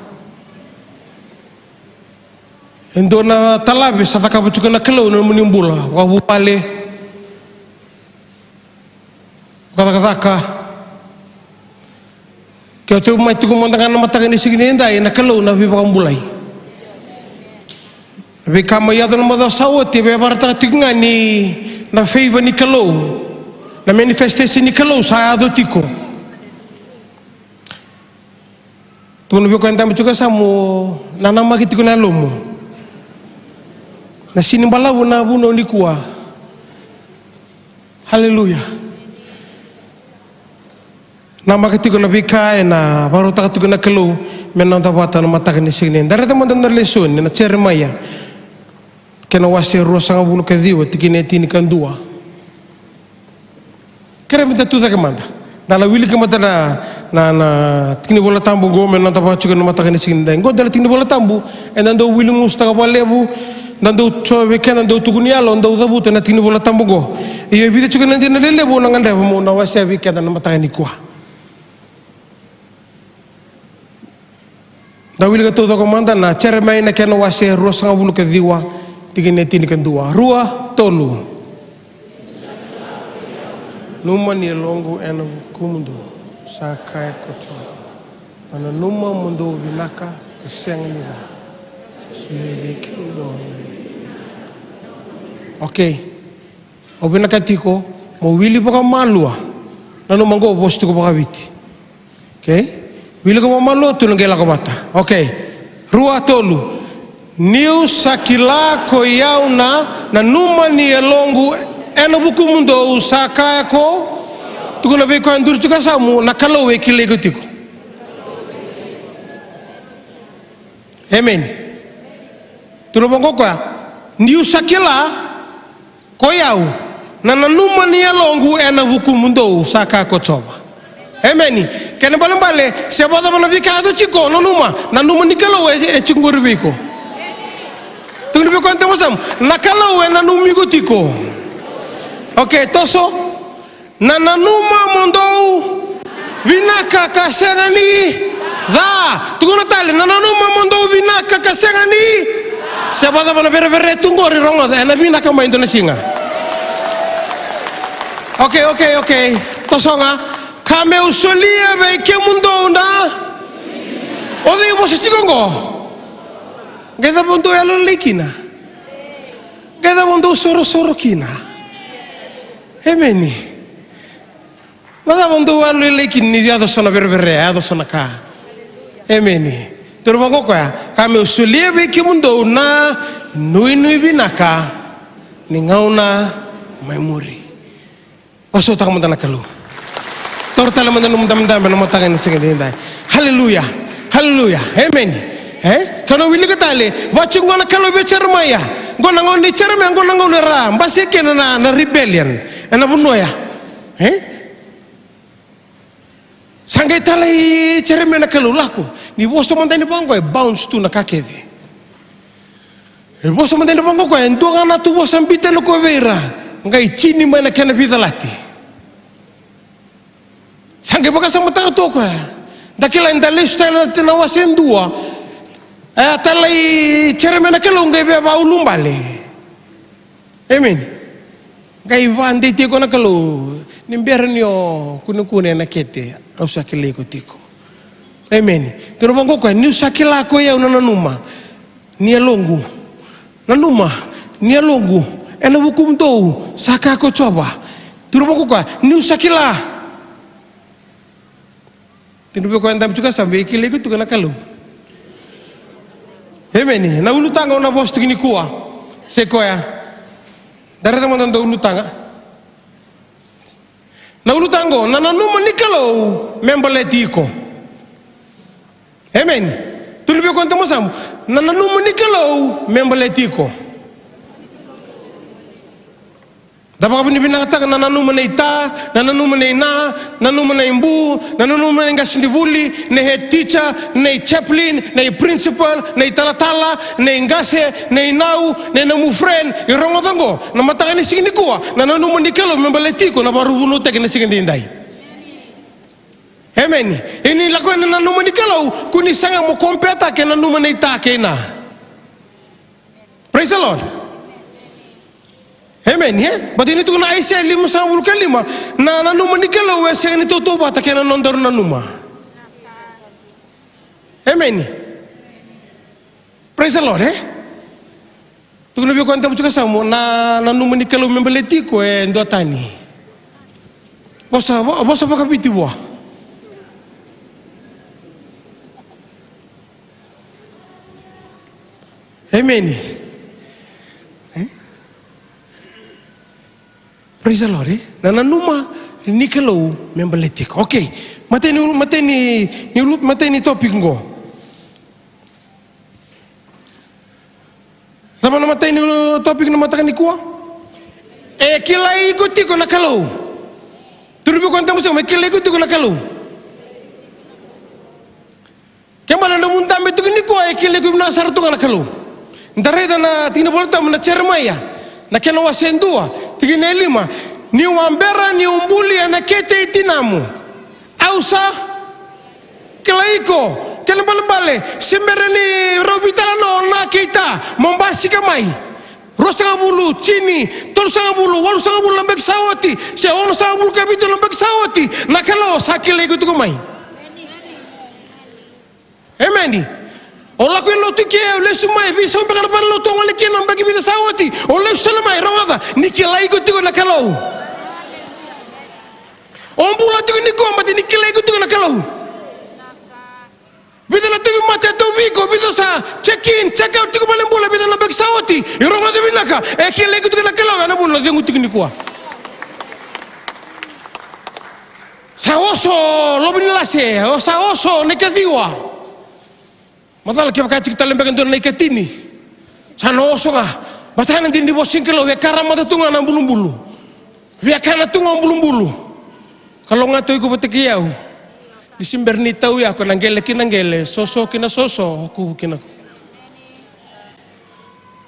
E dua na talavi sa cakava tiko na Kalou ena nomuni bula, vakavuvale, vakacakacaka. Ke o tiko mai tiko mada ga na mataka ni siga nidai, na Kalou na veivakabulai. Veika mai yaco na macawa sa oti, e vakaraitaka tiko ga ni na favor ni Kalou, na manifestation ni Kalou sa yaco tiko. Tukuna vei koya e dabe tiko e yasamu, nanamaki tiko na yalomu. Na sini balavu na vunau nikua. Haleluya. Namaka tiko na veika ena vakarautaka tiko na Kalou me noda vata na mataka ni siga nidai. Da raica mada na lesoni na Jeremaia, kena wase ruasagavulu ka ciwa, tikina e tinikadua. Kerea meda tu cake mada. Da na wilika mada na, na, na tiki ni Vola Tabu oqo me noda vata tiko na mataka ni siga nidai. Oqo dua na tiki ni Vola Tabu eda dau wili gusutaka vakalevu, da dau so vei keda dau tukuni yalo, dau cavuta na tiki ni Vola Tabu oqo. Io, e vica tiko na dina lelevu au na gadreva meu na wasea vei keda na mataka nikua. Da wilika taucoko mada na Jeremaia na kena wase ruasagavulu ka ciwa, tikina e tinikadua. Rua, tolu. Numa ni yaloqu ena vukumudou, sa kaya ko Jiova. Na nanuma mo dou vinaka ka sega ni ca. Solia vei kemudou. Okay. Au vinakata tiko mo wili vakamalua. Nanuma oqo vosa tiko vakaviti. Okay? Wilika vakamalua, tukuna qai lako vata. Okay. Rua, tolu. Niu sa kila ko i au na, nanuma ni yaloqu ena vukumudou, sa kaya ko. Tukuna vei koya e duri tiko e yasamu, na Kalou e kilai iko tiko. Emeni. Tukuna vaqo o koya, niu sa kila ko i au na nanuma ni yaloqu ena vukumudou, sa kaya ko Jiova. Emeni. Kena ibalebale, se vakacava na veika e yaco tiko, nanuma, nanuma ni Kalou e, e tiko qori vei iko. Tukuna vei koya e dua na yasamu, na Kalou e nanumi iko tiko. Okay, toso. Na nanuma mo dou vinaka ka sega ni ca. Tukuna tale, na nanuma mo dou vinaka ka sega ni. Se vakacava na verevere tu qori, rogoca, ena vinaka mai dua na siga. Okay, okay, okay. Toso ga. Ka meu solia vei kemudou na. O cei vosa tiko oqo? Qai cava o dou yalolailai kina? Qai cava o dou sorosoro kina? Emeni. Na cava o dou yalolailai kina ni yaco so na verevere, yaco so na ka? Emeni. Tukuna vaqo o koya, ka meu solia vei kemudou na nuinui vinaka ni gauna mai muri. Vakasautaka mada na Kalou. Taura tale mada nomu dabedabe na mataka ni siga nidai. Haleluya. Haleluya. Emeni. E? Ka na wilika tale, vaka tiko qo na Kalou vei Jeremaia. Qo na gauna nei Jeremaia, qo na gauna era basika kina na, na rebellion ena vanua ya. E? Sa qai talai Jeremaia na Kalou, lako. Ni vosa mada ni vaqo, e bounce tu na ka kece. E vosa mada ni vaqo o koya, e dua ga na tu vosa biuta tale o koya vei ira, qai tini mai na kena veicalati. Sa qai vakasamataka tu o koya. Da kila, eda lesu tale na, na wase dua. E a talai Jeremaia na Kalou qai via vakaulubale. Emeni. Qai vakadeitaki koya na Kalou, ni bera ni o kunekune ena kete, au sa kilai iko tiko. Emeni. Tukuna vaqo o koya, niu sa kila ko i au na nanuma ni yaloqu. Nanuma ni yaloqu ena vukumudou, sa kaya ko Jiova. Tukuna vaqo o koya, niu sa kila. Tukuna vei koya e dabe tiko e yasamu, e kilai iko tiko na Kalou. Emeni. Na ulutaga au na vosa tiko nikua, se koya. Da raica mada na ulutaga. Na ulutaga oqo, na nanuma ni Kalou me baleti iko. Emeni. Tukuna vei koya na tamusamu, na nanuma ni Kalou me baleti iko. Da vakavinavinakataka na nanuma nei ta, na nanuma nei na, nanuma nei bu, na nanuma nei qasenivuli, nei head teacher, nei chaplain, nei principal, nei talatala, nei qase, nei nau, nei nomu friend. E rogoca oqo, na mataka ni siga nikua, na nanuma ni Kalou me baleti iko, na vakaruvunautaki na siga daidai. Emeni. Ia ni lako ena nanuma ni Kalou, kua ni saga mo compare-taka na nanuma nei ta kei na. Praise the Lord. Emeni, e? Baleta ni tukuna Aisea limasagavulu ka lima, na nanuma ni Kalou e sega ni tautauvata kei na nodaru nanuma. Emeni. Praise the Lord, e? Tukuna vei koya na tamusuka samu, na, na nanuma ni Kalou me baleti iko e duatani. Vosa, vo-, vosa vakaviti vua. Emeni. E? Praise the Lord, e? Na nanuma ni Kalou me baleti iko. Okay. Matai ni, matai ni, ni, matai ni topic qo. Cava na matai ni topic na mataka nikua? E kilai iko tiko na Kalou. Tukuna vei koya na tamusuka, e kilai iko tiko na Kalou. Ke bale na nomu dabe tiko nikua, e kilai iko vinaka sara tu ga na Kalou. Da raica na tikina Volatabu na Jeremaia, na kena wase dua, tikina e lima. Niu a bera niu buli ena kete i tinamu, au sa kilai iko. Kena ibalebale, se bera ni rau veitalanoa o na kei ta mo basika mai, ruasagavulu, tini, tolusagavulu, walusagavulu na yabaki sa oti, se onosagavulu ka vitu na yabaki sa oti, na Kalou sa kilai iko tiko mai. Emeni. O lako i lotu ke, o lesu mai, veisau beka na valenilotu o gole kina na yabaki vica sa oti, o lesu tale mai, rogoca, ni kilai iko tiko na Kalou. O bula tiko nikua baleta ni kilai iko tiko na Kalou. Vica na tauvimate e tauvi iko, vica o sa check in, check out tiko valenibula, vica na yabaki sa oti, e rogoca vinaka, e kilai iko tiko na Kalou, ena vuna o cegu tiko nikua. Sa oso Lovo ni Lase, o sa oso na ikaciwa. Macala kevaka e tiko tale beka e dua na ikatini, sa na oso ga. Baleta na dina ni vosa ni Kalou e karamata tu ga na bulubulu. Via kana tu ga o bulubulu. Kalou ga tu iko vata kei au. Ni se bera ni tauya ko na qele ki na qele, soso ki na soso, kuvu ki na kuvu.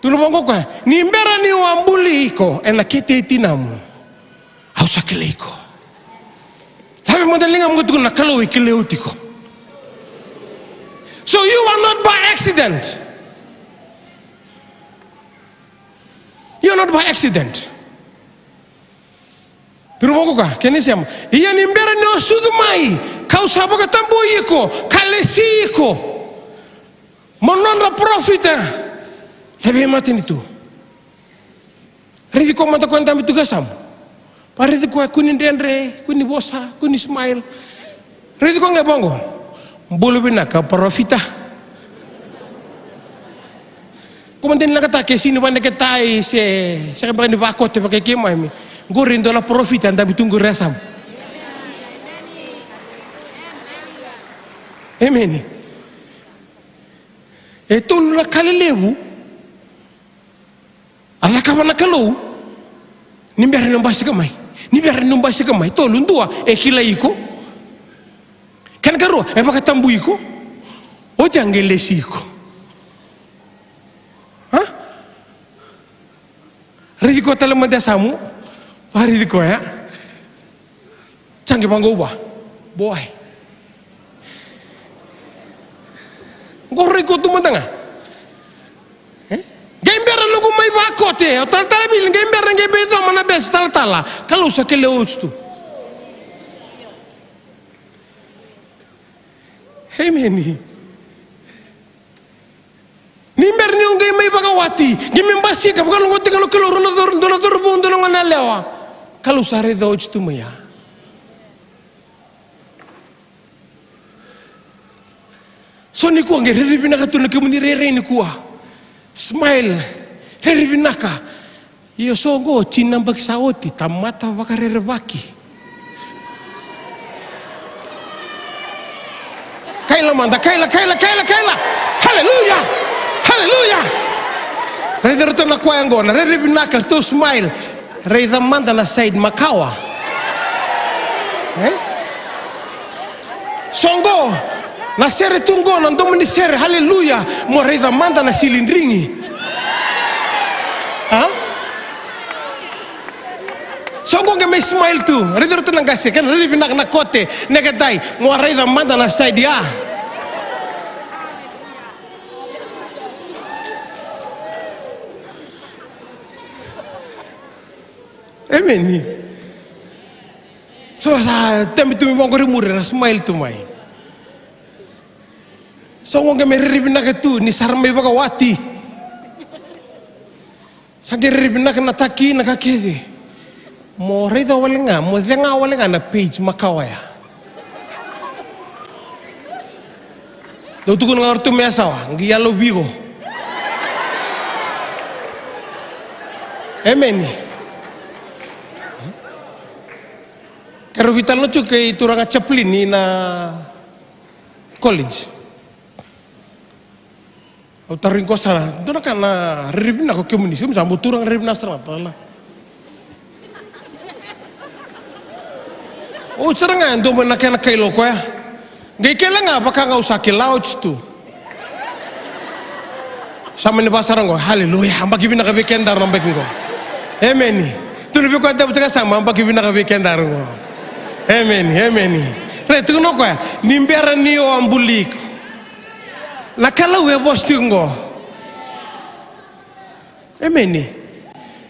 Tukuna vaqo o koya, ni bera niu a buli iko ena kete i tinamu, au sa kilai iko. Lave mada na ligamu qo, tukuna, na Kalou e kilai au tiko. So you are not by accident. You are not by accident. Tukuna vaqo o koya, kena isema. Ia ni bera ni o sucu mai, kau sa vakatabui iko, ka lesi iko mo nodra parofita na veimatanitu. Raici koya mada koya dabe tu ga e yasamu. Vakaraici koya, kua ni dredre, kua ni vosa, kua ni smile. Raici koya ga vaqo. Bula vinaka parofita. Ko mada ni lagata ke sini vakaneketai se, se beka ni vakote vaka keimami. Qori e dua na parofita dabe tu qori e yasamu. Emeni. E tolu na ka lelevu a cakava na Kalou ni bera ni o basika mai. Ni bera ni o basika mai. Tolu, dua, e kilai iko. Kena karua, e vakatabui iko. Oti ya qai lesi iko. A? Raici koya tale mada e yasamu. Vakaraici koya. Sa qai vaqo vua. Boy. Qori iko tu mada ga. E? Qai bera noqu mai vakote. O talatala Vili, qai bera, qai mai coma na bese talatala. Kalou sa kilai oti tu. Emeni. Ni bera ni o qai mai vakawati, qai mai basika, vakarogoca tiko na Kalou, rau na cauravou, dua na goneyalewa. Kalou sa raica oti tu mai ya. So nikua qai rairai vinaka tu na kemuni rairai nikua. Smile. Rairai vinaka. Io, so qo, tini na yabaki sa oti, tamata vakarerevaki. Kaila mada, kaila, kaila, kaila, kaila. Haleluya. Haleluya. Raica ratou na kwaya qo, na rairai vinaka, ratou smile. Raica mada na side makawa. E? So qo, na sere tu qo, na domo ni sere, haleluya, mo raica mada na silidrigi. A? So qo qai mai smile tu, raica ratou na qase, kena rairai vinaka na kote, neketai, mo raica mada na side ya. Emeni. So sa temi tu mai vaqori muri, ra smile tu mai. So qo qai mai rairai vinaka tu, ni sa ra mai vakawati. Sa qai rairai vinaka na taki, na ka kece. Mo raica wale ga, mo cega wale ga na page makawa ya. Dau tukuna ga o ratou me yasawa, qai yalo viko. Emeni. Keirau veitalanoa tiko kei turaga chaplain ni na college. Au tarogi koya sara, dua na ka na rairai vinaka o kemuni, se kemuni sa bau turaga rairai vinaka sara ga, tala. Oti sara ga e dua mai na kena kaila o koya. Qai kaila ga vaka ga au sa kila oti tu. Sa mani vaka sara qo, haleluya, yabaki vinaka vei kedaru na yabaki qo. Emeni. Tukuna vei koya dabe tiko e yasamu, yabaki vinaka vei kedaru qo. Emeni, emeni. Raica, tukuna o koya, ni bera ni o a buli iko, na Kalou e vosa tiko qo. Emeni.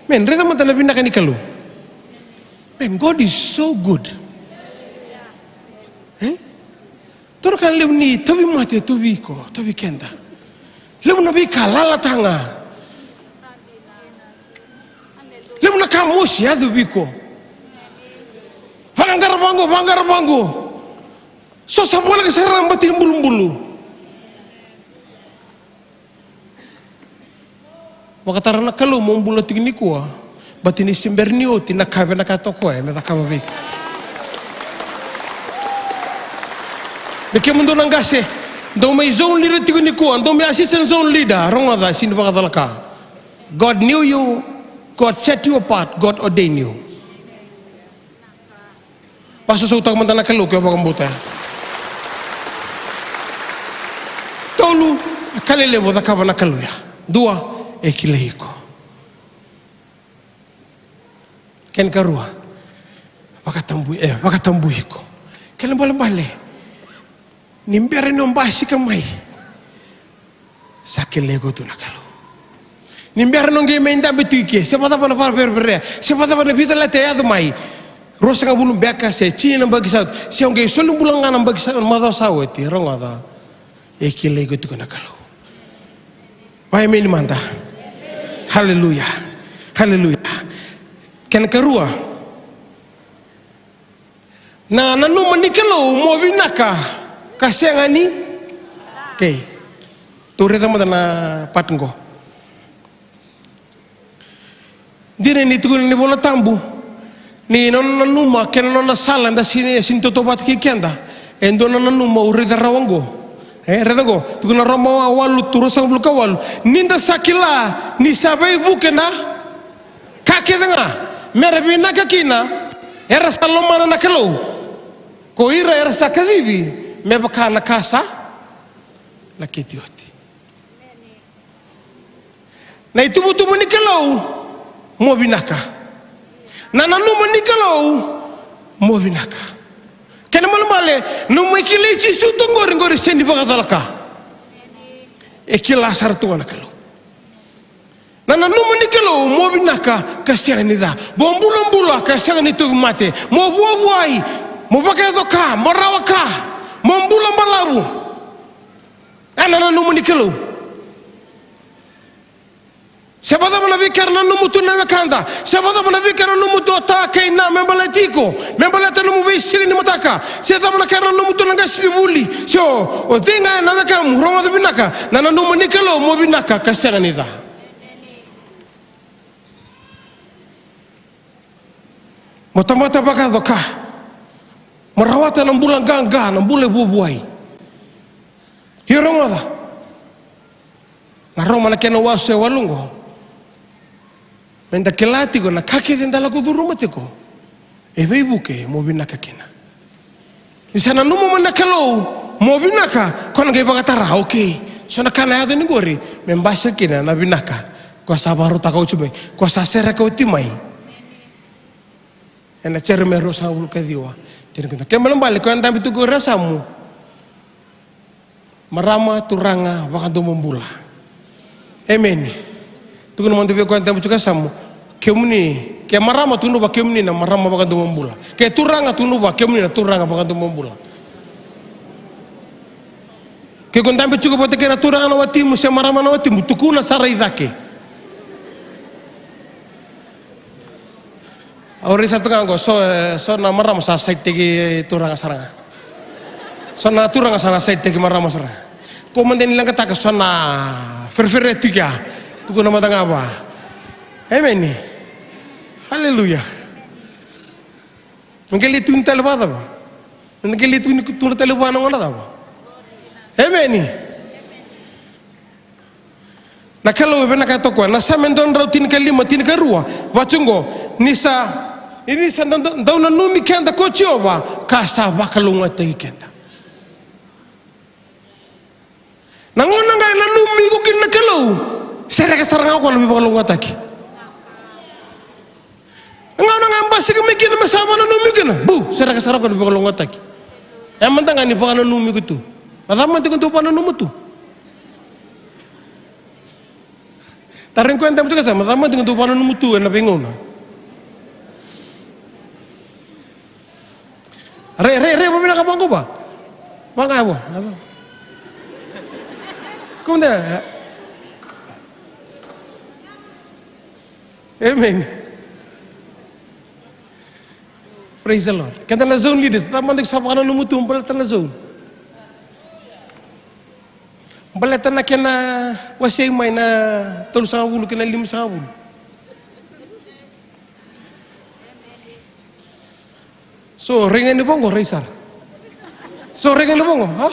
Emeni. Raica mada na vinaka ni Kalou. Man, God is so good. E? Toro ka levu ni tauvimate, tauvi iko, tauvi keda. Levu na veika lalata ga. Levu na ka mosi yaco vei iko. Vaqara vaqo, vaqara vaqo. So sa voleka sara na bati ni bulubulu. Vakatara na Kalou mo bula tiko nikua, baleta ni se bera ni oti na ka e vinakata o koya me cakava vei iko. Me kemudou na qase dou mai zone leader tiko nikua, dou mai assistant zone leader, rogoca, sega ni vakacalaka. God knew you, God set you apart, God ordained you. Vakasausau taka mada na Kalou ke o vakabauta. Tolu, ka lelevu cakava na Kalou ya. Dua, e kilai iko. Kena karua, vakatabui, e, vakatabui iko. Kena balebale, ni bera ni o basika mai, sa kilai iko tu na Kalou. Ni bera ni o qai mai dabe tu i ke, se vakacava na vakavereverea, se vakacava na vica leta e yaco mai, ruasagavulu beka, se tini na baki sa oti, se o qai soli bula ga na baki sa, macawa sa oti, rogoca, e kilai iko tiko na Kalou. Vakaemeni mada. Haleluya. Haleluya. Kena karua, na nanuma ni Kalou mo vinaka ka sega ni. Okei. Tou raica mada na part qo. Dina ni tukuna na iVola Tabu ni nona nanuma kei na nona sala eda sega ni, sega ni tautauvata kei keda. E dua na nanuma au raica rawa qo. E, raica qo, tukuna Roma walu, ruasagavulu ka walu. Ni da sa kila ni sa veivuke na ka kece ga me ra vinaka kina era sa lomana na Kalou, ko ira era sa kacivi me vaka na ka sa lakiti oti. Na ituvatuva ni Kalou mo vinaka. Na nanuma ni Kalou mo vinaka. Kena balebale, na nomu kilai Jisu tu qori, qori sega ni vakacalaka. E kila sara tu ga na Kalou. Na nanuma ni Kalou mo vinaka ka sega ni ca. Mo bulabula ka sega ni tauvimate. Mo vuavuai, mo vakayaco ka, mo rawa ka, mo bula balavu. A na nanuma ni Kalou. Se vakacava na veika era nanuma tu na wekada, se vakacava na veika era nanuma tu o ta kei na me baleti iko, me baleta na nomu siga ni mataka, se cava na ka e nanuma tu na qasenivuli, se o, o cei ga e na wekamu, rogoca vinaka, na nanuma ni Kalou mo vinaka ka sega ni ca. Mo tamata vakayaco ka. Mo rawata na bula qaqa, na bula e vuavuai. Io, rogoca. Na Roma na kena wase e walu oqo. Meda kila tiko na ka kece da lako curuma tiko, e veivuke mo vinaka kina. Ni sa nanuma mai na Kalou mo vinaka, ko na qai vakatara, okay, so na ka na yaco ni qori me basika kina na vinaka ko sa vakarautaka oti mai, ko sa sereka oti mai. Ena Jeremaia ruasagavulu ka ciwa, tinikadua. Kena ibalebale ko e dabe tu qori e yasamu. Marama, turaga, vakadomobula. Emeni. Tukuna mada vei koya e dabe tiko e yasamu. Kemuni, ke marama, tukuna vua kemuni na marama vakadomobula. Ke turaga, tukuna vua kemuni na turaga vakadomobula. Ke ko dabe tiko vata kei na turaga na watimu se marama na watimu, tukuna sara i cake. Au rai sara tu ga oqo, so, e, so na marama sa saiteki turaga sara ga. So na turaga sa na saiteki marama sara ga. Ko mada ni leqataka so na ferefere tu kea. Tukuna mada ga vua. Emeni. Aleluya. Me qai lai tukuni tale vakacava? Me qai lai tukuni, tukuna tale vua na gauna cava? Emeni. Na Kalou e vinakata o koya. Na Same dua na drau tinikalima, tinikarua. Vaka oqo, ni sa, ni sa dau, dau, dau nanumi keda ko Jiova, ka sa vakalougatataki keda. Na gauna ga e nanumi iko kina na Kalou, sereka sara ga o koya na veivakalougatataki. Na gauna ga e basika mai kina me sa vakananumi iko kina, bu, sereka sara o koya na veivakalougatataki. E mada ga ni vakananumi iko tu. Na cava mada iko dau vakananuma tu? Tarogi koya e dabe tiko e yasamu, na cava mada iko dau vakananuma tu ena veigauna? Rai, rai, rai, vavinaka vaqo va. Vaqa vua. Kau de. Amen. Praise the Lord. Keda na zone leaders, cava mada iko sa vakananuma tu baleta na zone? Baleta na kena wasei mai na tolusagavulu kei na limasagavulu. So, raica ni vaqo, rai sara. So, raica ni vaqo, ha?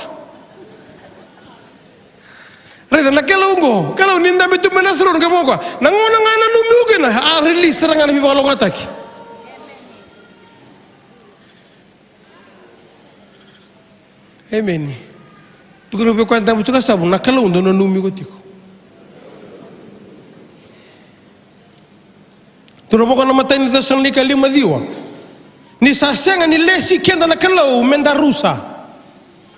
Raica na Kalou oqo, Kalou ni dabe tu mai na throne, qai vaqo. Na gauna ga e nanumi iko kina, a release sara ga na veivakalougatataki. Emeni. Tukuna vei koya e dabe tiko e yasamu, na Kalou dau nanumi iko tiko. Tukuna vaqo na imatai ni Cesalonaika lima ciwa. Ni sa sega ni lesi keda na Kalou meda rusa.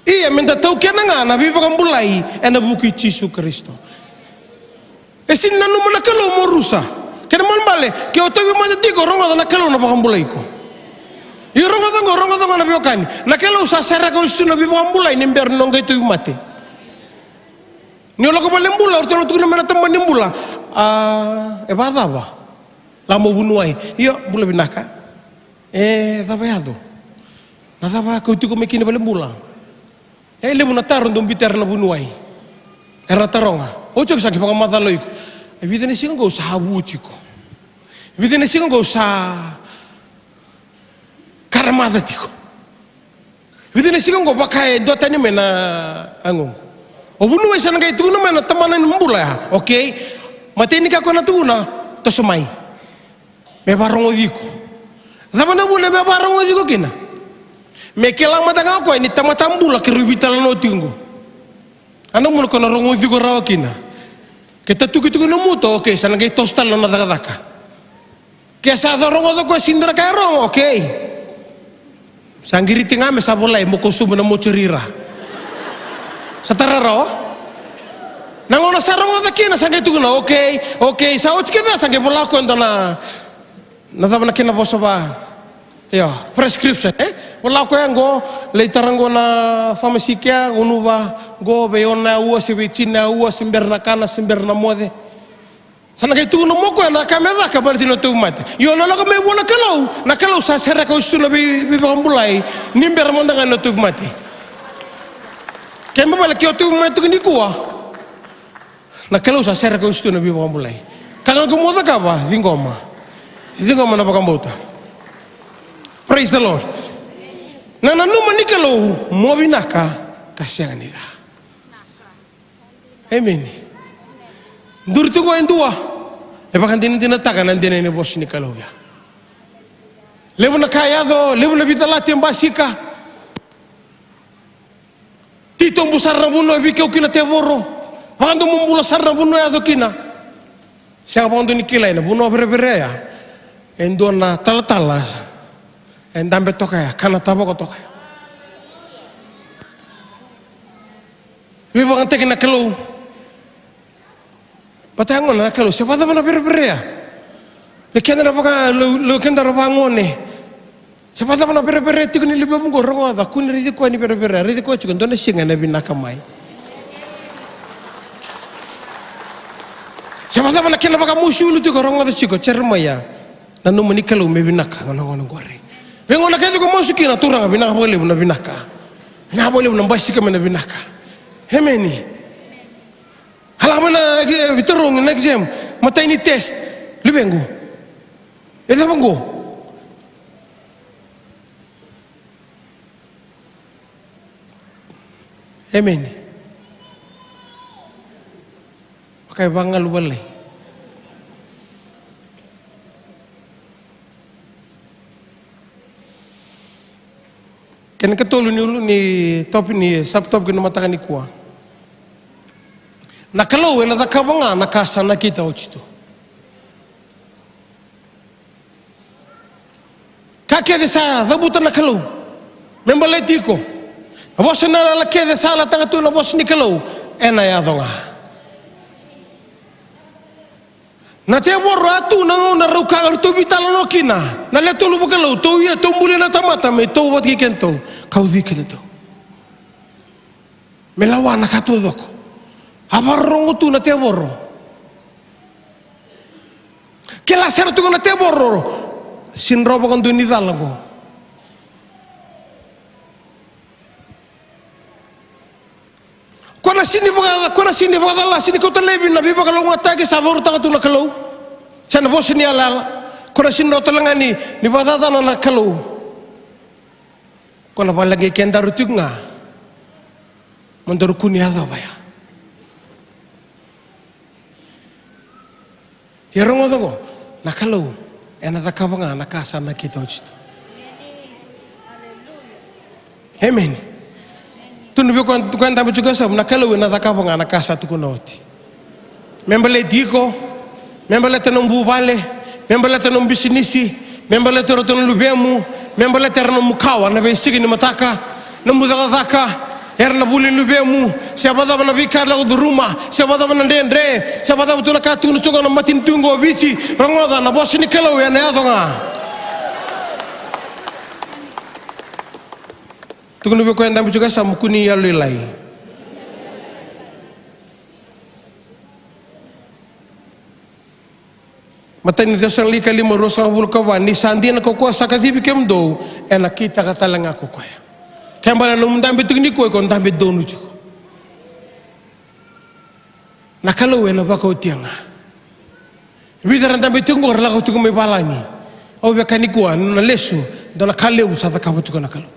Ia meda taukena ga na veivakabulai ena vuku i Jisu Karisito. E sega ni nanuma na Kalou mo rusa. Kena ibalebale, ke o tauvimate tiko, rogoca na Kalou na vakabulai iko. Io, rogoca oqo, rogoca oqo na veiwekani. Na Kalou sa sereka oti tu na veivakabulai ni bera ni o qai tauvimate. Ni o lako valenibula, o ratou na tukuna mai na tabana ni bula. A, e vakacava? Lako mai vuniwai. Io, bula vinaka. E cava e yaco? Na cava kauti iko mai kina valenibula? E levu na taro dau biuta era na vuniwai. Era na taroga. Oti au sa qai vakamacala o iko. E vica na siga qo au sa vu tiko. E vica na siga qo au sa karamaca tiko. E vica na siga qo vaka e duatani mai na yagoqu. O vuniwai sa na qai tukuna mai na tabana ni bula ya. Okay. Matai ni ka ko na tukuna, toso mai. Me vakarogoci iko. Cava na vuna me vakarogoci iko kina? Me kila mada ga o koya ni tamata bula keirau veitalanoa tiko qo. A na vuna ko na rogoci iko rawa kina. Ke tatuki tiko na muta, okay, sa na qai toso tale na nona cakacaka. Ke sa rogoca o koya sega ni dua na ka e rogo, okay. Sa qiriti ga me sa volai, mo kau sobu na mochari ira. Sa tara rawa. Na gauna sa rogoca kina sa qai tukuna, okay, okay, sa oti kece sa qai vola o koya e dua na, na cava na kena vosa va. Io, prescription, e? Vola o koya qo, lai tara qo na pharmacy kea, gunuva qo, vei ono na aua, se vei tini na aua, se bera na kana, se bera na moce. Sa na qai tukuna mai o koya na ka me caka baleti na tauvimate. Io, na lako mai vua na Kalou, na Kalou sa sereka oti tu na vei, veivakabulai ni bera mada ga na tauvimate. Kena ibalebale ke o tauvimate tiko nikua, na Kalou sa sereka oti tu na veivakabulai. Ka ga ko mo cakava, ciqoma. Ciqoma na vakabauta. Praise the Lord. Na nanuma ni Kalou mo vinaka ka sega ni ca. Emeni. Duri tiko e dua e vakadinadinataka na dina ni vosa ni Kalou ya. Levu na ka e yaco, levu na veitalati e basika. Titobu sara na vanua e veikau kina tevoro. Vakadomobula sara na vanua e yaco kina. Sega vakadua ni kilai na vanua vereverea ya. E dua na talatala e dabe toka ya, kana tavako toka ya. Veivakayagataki na Kalou. Vata ya gona na Kalou, se vakacava na vereverea? Vei keda na vaka, lou, lou keda na vagone. Se vakacava na vereverea tiko ni luvequ qo, rogoca, kua ni raici koya ni vereverea, raici koya tiko, dua na siga ena vinaka mai. Se vakacava na kena vakamosi ulu tiko, rogoca tiko, Jeremaia. Nanuma ni Kalou me vinaka, gona gona qori. Vei gona kece ko masu kina, Turaga, vinaka vakalevu na vinaka. Vinaka vakalevu na basika mai na vinaka. Emeni. A lako mai na, e, veitarogi na exam. Matai ni test. Luvequ. E cava qo? Emeni. Vaka e vagalu valai. Kena ikatolu ni ulu ni topi ni subtopic ni mataka nikua. Na Kalou ena cakava ga na ka sa nakita oti tu. Ka kece sa cavuta na Kalou me baleti iko. Na vosa ni yalayala kece sa yalataka tu na vosa ni Kalou, ena yaco ga. Na tevoro a tu na gauna rau ka, ratou veitalanoa kina na le tolu vakalou, tou ia, tou bulia na tamata me tou vata kei kedatou, ka ucui kedatou. Me lawa na ka taucoko. A vakarorogo tu na tevoro. Kila sara tu ga na tevoro, sega ni rawa vakadua ni cala qo. Ko na sega ni vaka, ko na sega ni vakacala, sega ni kauta laivi na veivakalougatataki sa vakarautaka tu na Kalou. Se na vosa ni yalayala. Ko na sega ni rawa tale ga ni, ni vakacacana na Kalou. Ko na vakaleqai kedaru tiko ga mo daru kua ni yacova ya. Ia rogoca qo, na Kalou ena cakava ga na ka sa nakita oti tu. Emeni. Tukuna vei koya, koya dabe tiko e yasamu, na Kalou ena cakava ga na ka sa tukuna oti. Me baleti iko, me baleta nomu vuvale, me baleta nomu bisinisi, me baleta ratou na luvemu, me baleta era nomu kawa na veisiga ni mataka, nomu cakacaka, era na vuli ni luvemu, se vakacava na veika e lako curuma, se vakacava na dredre, se vakacava tu na ka tukuna tu qo na matanitu qo o Viti, rogoca na vosa ni Kalou ena yaco ga. Tukuna vei koya dabe tiko e yasamu, kua ni yalolailai. Matai ni Cesalonaika lima, ruasagavulu ka va, ni sa dina ko koya sa kacivi kemudou, ena kitaka tale ga ko koya. Kena ibalebale na nomu dabe tiko nikua, iko dabe donu tiko. Na Kalou ena vakaotia ga. Vica era dabe tiko qo era lako tiko mai valagi. Au via kaya nikua, na lesu, dua na ka levu sa cakava tiko na Kalou.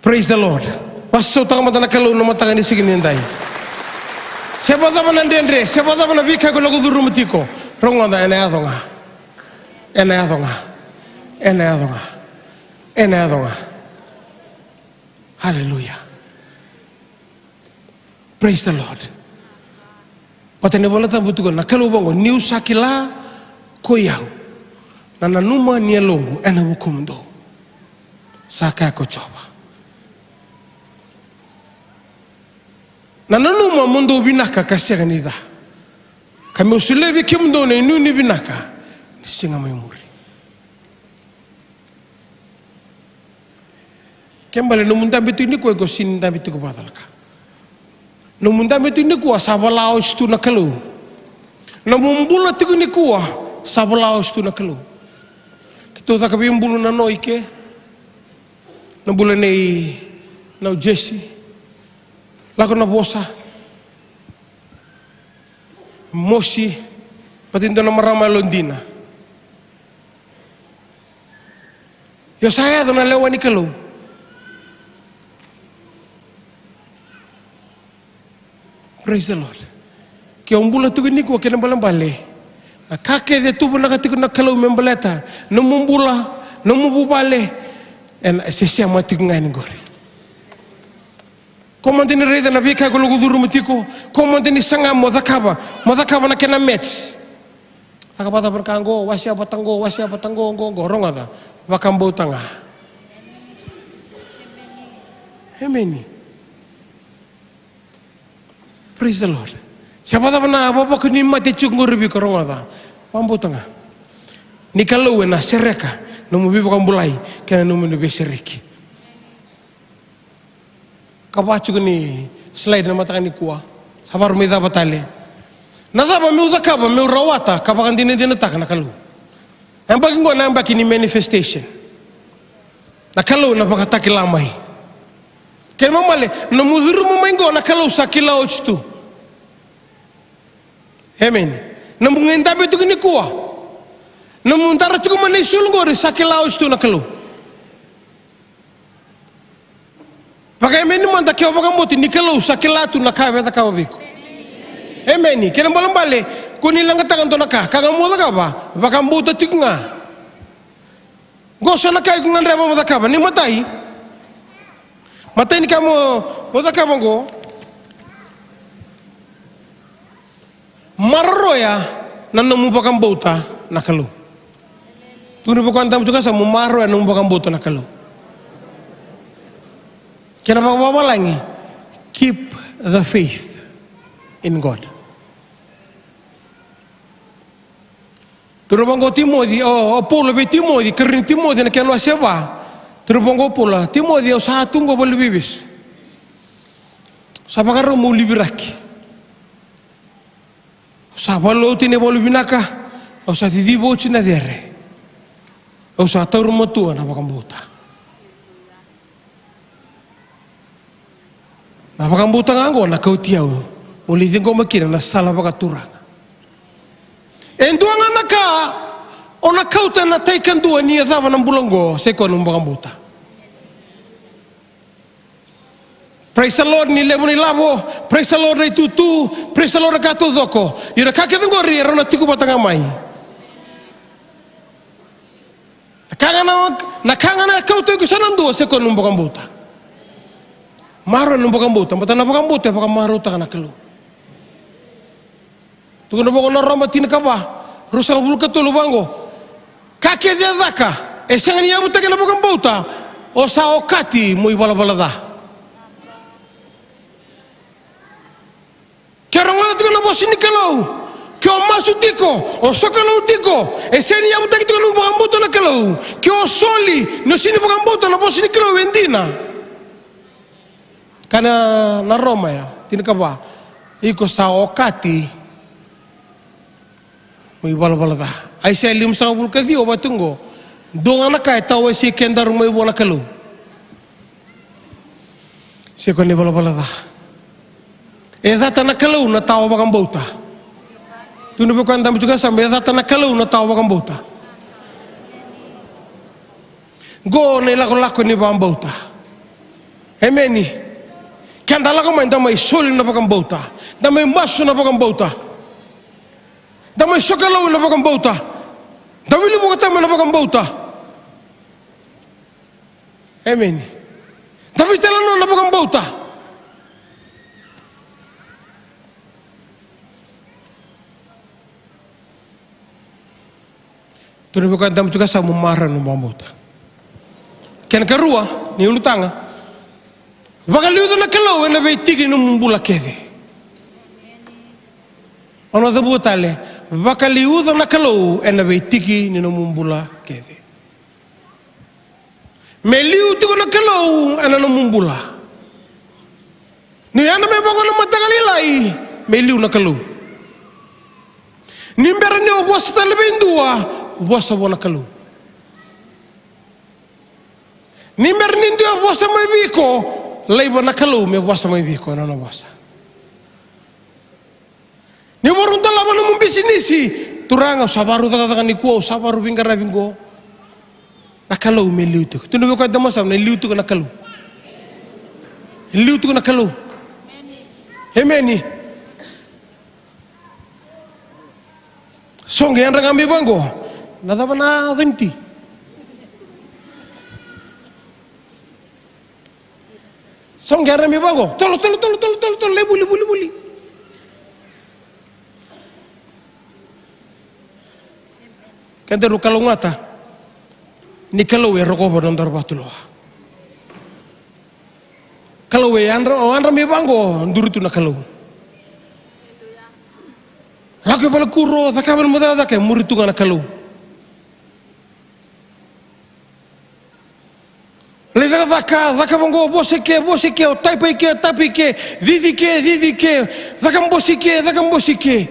Praise the Lord. Vakasautaka mada na Kalou na mataka ni siga nidai. Se vakacava na dredre, se vakacava na veika ko lako curuma tiko, rogoca, ena yaco ga. Ena yaco ga. Ena yaco ga. Ena yaco ga. Hallelujah. Praise the Lord. Baleta na iVola Tabu tukuna na Kalou vaqo, niu sa kila ko i au na nanuma ni yaloqu ena vukumudou, sa kaya ko Jiova. Na nanuma mo dou vinaka ka sega ni ca, ka meu solia vei kemudou na inuinui vinaka ni siga mai muri. Kena ibalebale nomu dabe tiko nikua, iko sega ni dabe tiko vakacalaka. Nomu dabe tiko nikua sa vola oti tu na Kalou. Nomu bula tiko nikua sa vola oti tu na Kalou. Keitou caka veibulu na no i ke. Na bula nei Nau Jesi. Lako na vosa. Mosi. Vata e dua na marama yalodina. Io sa yaco na lewa ni Kalou. Praise the Lord. Ke o bula tiko nikua kena balebale. Na ka kece e tuvanaka tiko na Kalou me baleta nomu bula, nomu vuvale, ena sesema tiko ga yani qori. Ko mada ni raica na veika ko lako curuma tiko, ko mada ni saga mo cakava, mo cakava na kena match. Cakava cava na ka qo, wasea vata qo, wasea vata qo, qo, qo, rogoca. Vakabauta ga. Emeni. Praise the Lord. Se vacava na vavaka ni mate tiko qori vei iko, rogoca. Vakabauta ga. Ni Kalou ena sereka nomu veivakabulai kei na nomu veisereki. Ka va tiko ni slide na mataka nikua. Sa vakarau mai cava tale. Na cava meu cakava meu rawata ka vakadinadinataka na Kalou. Na yabaki qo na yabaki ni manifestation. Na Kalou na vakatakila mai. Kena mamale, nomu curuma mai qo na Kalou sa kila oti tu. Emeni. Nomu qai dabe tiko nikua. Nomu dara tiko mai na isulu qori sa kila oti tu na Kalou. Vakaemeni mada ke o vakabauti ni Kalou sa kila tu na ka e cakava vei iko. Emeni. Kena balebale, ko ni leqataka dua na ka, ka ga mo cakava, vakabauta tiko ga. Qo so na ka iko gadreva mo cakava, ni matai. Matai ni ka mo, mo cakava qo. Maroroya na nomu vakabauta na Kalou. Tukuna vei koya dabe tiko sa mo maroroya na nomu vakabauta na Kalou. Kena vakavavalagi, keep the faith in God. Tukuna vaqo o Timoci, o, o Paula vei Timoci, karua ni Timoci na kena wase va. Tukuna vaqo o Paula, Timoci, au sa tu qo valeniveivesu. Sa vakarau meu liviraki. Au sa valuti na ivalu vinaka, au sa ciciva oti na cere. Au sa taura matua na vakabauta. Na vakabauta ga oqo na kauti au meu lai ciqoma kina na sala vakaturaga. E dua ga na ka o na kauta na tai kadua ni yacova na bula oqo, sai koya nomu vakabauta. Praise the Lord ni levu na ilavo, praise the Lord na itutu, praise the Lord na ka taucoko. Ia na ka kece oqori e rau na tiko vata ga mai. Na ka ga na, na ka ga na kauta iko sa na dua, sai koya nomu vakabauta. Maroroya nomu vakabauta, baleta na vakabauta e vakamarautaka na Kalou. Tukuna vaqo na Roma tinikava, ruasagavulu ka tolu vaqo. Ka kece e caka, e sega ni yavutaki na vakabauta, o sa okati mo ivalavala ca. Ke o rogoca tiko na vosa ni Kalou, ke o masu tiko, o sokalou tiko, e sega ni yavutaki tiko na nomu vakabauta na Kalou, ke o soli ni o sega ni vakabauta na vosa ni Kalou e dina. Kaya na Roma ya, tinikava, iko sa okati mo ivalavala ca. Aisea limasagavulu ka ciwa vaka tu qo, dua ga na ka e tawasei kedaru mai vua na Kalou. Sai koya na ivalavala ca. E cata na Kalou na tawa vakabauta. Tukuna vei koya dabe tiko sa, me cata na Kalou na tawa vakabauta. Qo na ilakolako ni vakabauta. Emeni. Keda lako mai, da mai soli na vakabauta. Da mai masu na vakabauta. Da mai sokalou na vakabauta. Da wili vakatama na vakabauta. Emeni. Da veitalanoa na vakabauta. Tukuna vei koya dabe tiko sa, mo maroroya na nomu vakabauta. Kena karua ni ulutaga, vakaliuca na Kalou ena veitiki ni nomu bula kece. Au na cavuta tale, vakaliuca na Kalou ena veitiki ni nomu bula kece. Me liu tiko na Kalou ena nomu bula. Ni yadra mai vaqo na mataka lailai, me liu na Kalou. Ni bera ni o vosa tale vei dua, vosa vua na Kalou. Ni bera ni dua vosa mai vei iko, laiva na Kalou me vosa mai vei iko ena nona vosa. Ni vakarau dolava nomu bisinisi, Turaga, au sa vakarau cakacaka nikua, au sa vakarau veiqaravi qo. Na Kalou me liu tiko. Tukuna vei koya e dua mada, me liu tiko na Kalou. Liu tiko na Kalou. Emeni. So qai yadra ga mai vaqo. Na cava na cuniti? So qai yadra mai vaqo. Tolo, tolo, tolo, tolo, tolo, tolo, lai vuli, vuli, vuli. Kedaru kalougata ni Kalou e rokova na nodaru vatulewa. Kalou e yadra, o yadra mai vaqo, duri tu na Kalou. Lako i valekuro, cakava na nomu cakacaka, e muri tu ga na Kalou. Lai cakacaka, caka vaqo, vosa i ke, vosa i ke, o taipa i ke, taipa i ke, cici i ke, cici i ke, caka bose i ke, caka bose i ke.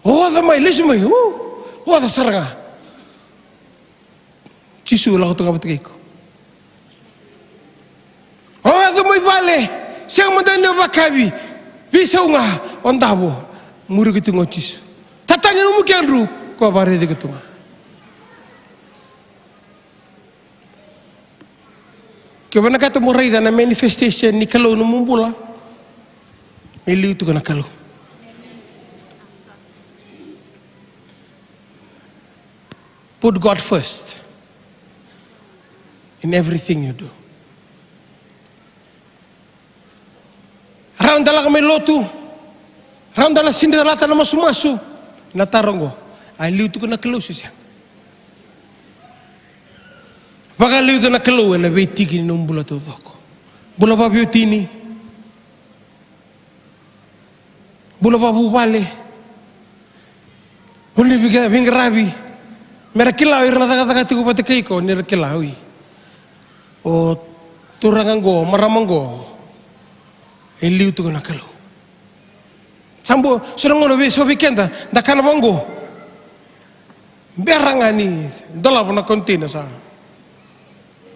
O oca mai, lesu mai, u, oca sara ga. Jisu lako tu ga vata kei iko. O yaco mai vale, sega mada ni o vakavi, veisau ga, o davo, muri iko tu ga o Jisu. Tatagi nomu kedru, ko vakaraici iko tu ga. Ke o vinakata mo raica na manifestation ni Kalou ena nomu bula, me liu tiko na Kalou. Put God first in everything you do. Rawa ni da lako mai lotu, rawa ni da lako sega ni calata na masumasu, na taro oqo: a liu tiko na Kalou se sega? Vakaliuca na Kalou ena veitiki ni nomu bula taucoko. Bula vakaveiwatini, bula vakavuvale, bula ni veiqa-, veiqaravi. Me ra kila o ira na cakacaka tiko vata kei iko, ni ra kila, oi, o turaga oqo, marama oqo, e liu tiko na Kalou. Sa bau, so na gauna vei, so vei keda, da kana vaqo. Bera ga ni dolava na container sa.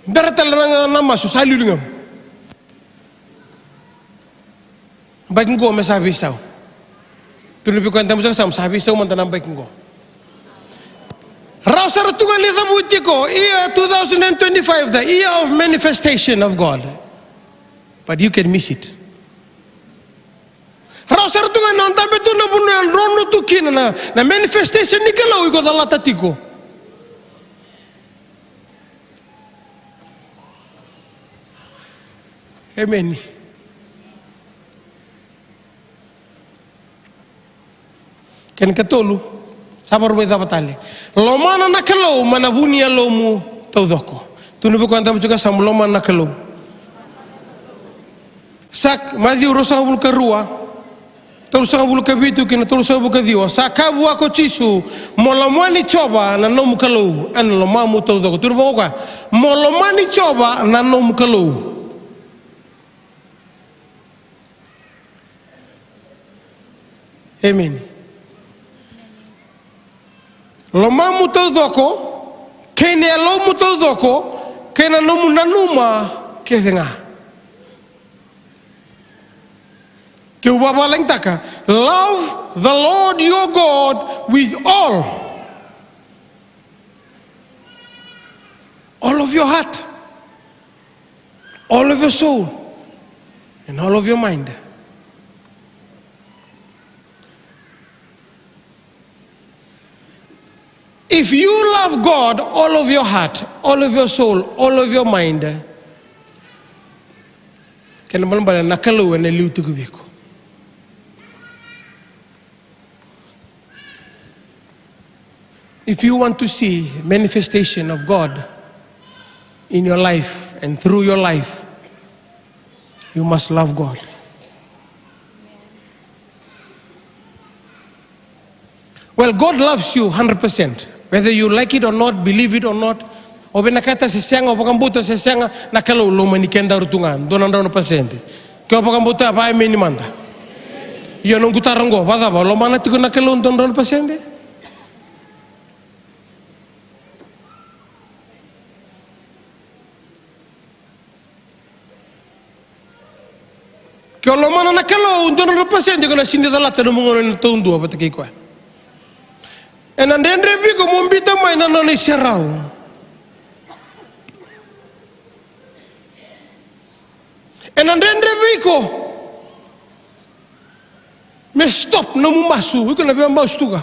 Bera tale na, na masu sa liuliu ga. Bike qo me sa veisau. Tukuna vei koya e dabe tiko e yasamu, sa veisau mada na bike qo. Rawa sara tu ga ni cavuti iko, year two thousand and twenty-five, the year of manifestation of God. But you can miss it. Rawa sara tu ga ni o dabe tu na vanua e drodro tu kina na, na manifestation ni Kalou, iko calata tiko. Emeni. Kena ikatolu, sa vakarau mai cava tale? Lomana na Kalou mai na vu ni yalomu taucoko. Tukuna vei koya e dabe tiko e yasamu, lomana na Kalou. Sa Maciu ruasagavulu ka rua, tolusagavulu ka vitu kei na tolusagavulu ka ciwa. Sa kaya vua ko Jisu, mo lomani Jiova na nomu Kalou ena lomamu taucoko. Tukuna vaqo o koya, mo lomani Jiova na nomu Kalou. Emeni. Lomamu taucoko, kei na yalomu taucoko, kei na nomu nanuma kece ga. Keu vakavalagitaka, love the Lord your God with all, all of your heart, all of your soul, and all of your mind. If you love God all of your heart, all of your soul, all of your mind, kena ibalebale na Kalou ena liu tiko vei iko. If you want to see manifestation of God in your life and through your life, you must love God. Well, God loves you hundred percent. Whether you like it or not, believe it or not, o vinakata se sega, o vakabauta se sega, na Kalou lomani kedaru tu ga, dua na drau na pasede. Ke o vakabauta, vakaemeni mada. Ia noqu taro oqo, vakacava, o lomana tiko na Kalou dua na drau na pasede? Ke o lomana na Kalou dua na drau na pasede, ko na sega ni calata na nomu gauna ni taudua vata kei koya. Ena dredre vei iko mo biuta mai na nona iserau. Ena dredre vei iko me stop nomu masu, iko na via masu tu ga.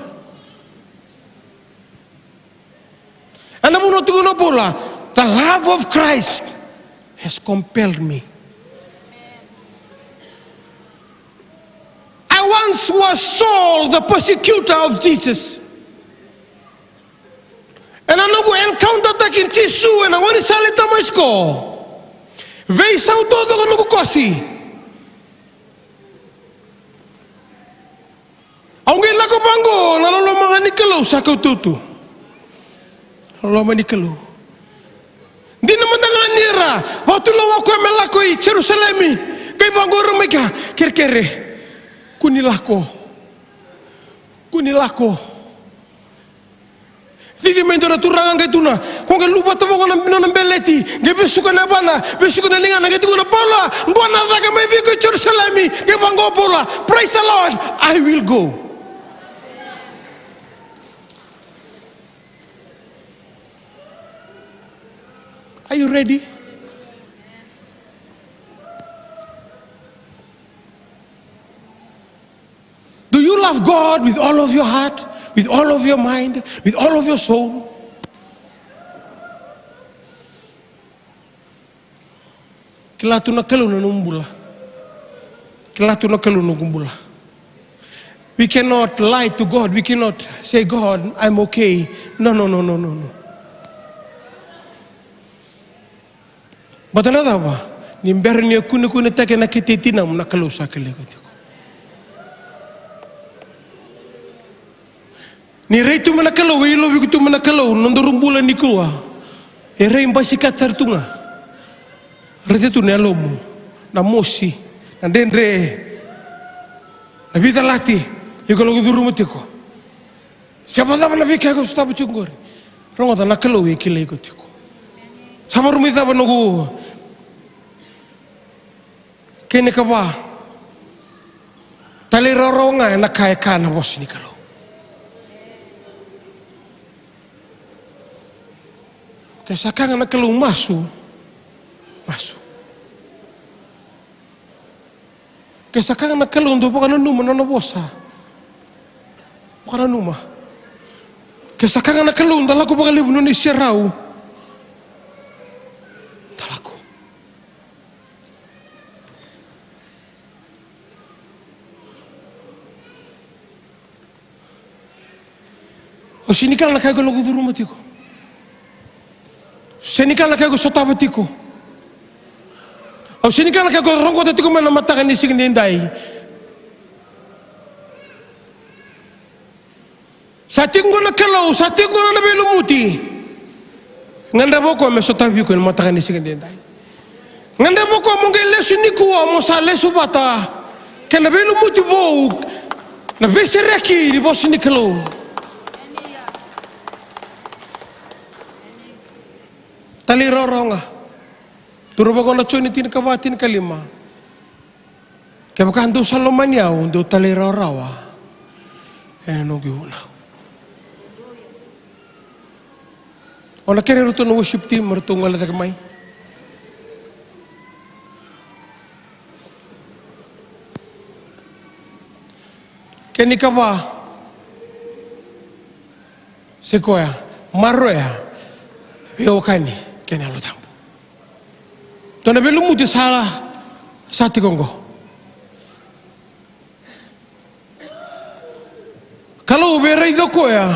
Ena vanua tukuna o Paula, the love of Christ has compelled me. I once was Saul, the persecutor of Jesus. Ena noqu encounter taki Jisu ena gaunisala i Tamasko, veisau taucoko noqu kosi. Au qai lako vaqo, na loloma ga ni Kalou sa kauta tu. Loloma ni Kalou. Dina mada ga ni ra vakatulewa o koya me lako i Jerusalemi, qai vaqo ira mai kea, kerekere. Kua ni lako. Kua ni lako. Cici mai dua na turaga qai tukuna, ko qai luvata vaqo na nona beleti, qai vesuka na yavana, vesuka na ligana, qai tukuna, Paula, qo na cake mai vei iko i Jerusalemi, qai vaqo o Paula, praise the Lord, I will go. Are you ready? Do you love God with all of your heart, with all of your mind, with all of your soul? Kila tu na Kalou na nomu bula. Kila tu na Kalou na nomu bula. We cannot lie to God. We cannot say, God, I'm okay. No, no, no, no, no, no. Baleta na cava? Ni bera ni o kunekunetaki ena kete i tinamu, na Kalou sa kilai iko tiko. Ni rai tu mai na Kalou, e ilovi iko tu mai na Kalou, na nodaru bula nikua e rai basikata sara tu ga. Raica tu na yalomu, na mosi, na dredre, na veicalati iko lako curuma tiko. Se vakacava na veika iko sotava tiko qori, rogoca, na Kalou e kilai iko tiko. Sa vakarau mai cava noqu kena ikava? Talairawarawa ga ena ka e kaya na vosa ni Kalou. Ke sa kaya ga na Kalou masu, masu. Ke sa kaya ga na Kalou dou vakananuma na nona vosa, vakananuma. Ke sa kaya ga na Kalou da lako vakalevu na nona iserau, da lako. Au sega ni kila na ka iko lako curuma tiko. Sega ni kila na ka iko sotava tiko. Au sega ni kila na ka iko roqota tiko mai na mataka ni siga edaidai. Sa tiko qo na Kalou, sa tiko qo na veilumuti. Gadreva o koya me sotavi iko ena mataka ni siga edaidai. Gadreva o koya mo qai lesu nikua, mo sa lesu vata kei na veilumuti vou, na veisereki ni vosa ni Kalou. Talairawarawa ga. Tukuna vaqo na Joni tinikava, tinikalima. Kevaka dou sa lomani au, dou talairawarawa ena noqu ivunau. Au na kerei iratou na worship team me ratou gole cake mai. Kena ikava, sa i koya, maroroya na veiwekani kei na Yalo Tabu. Dua na veilumuti sa, sa tiko qo. Kalou via raici koya,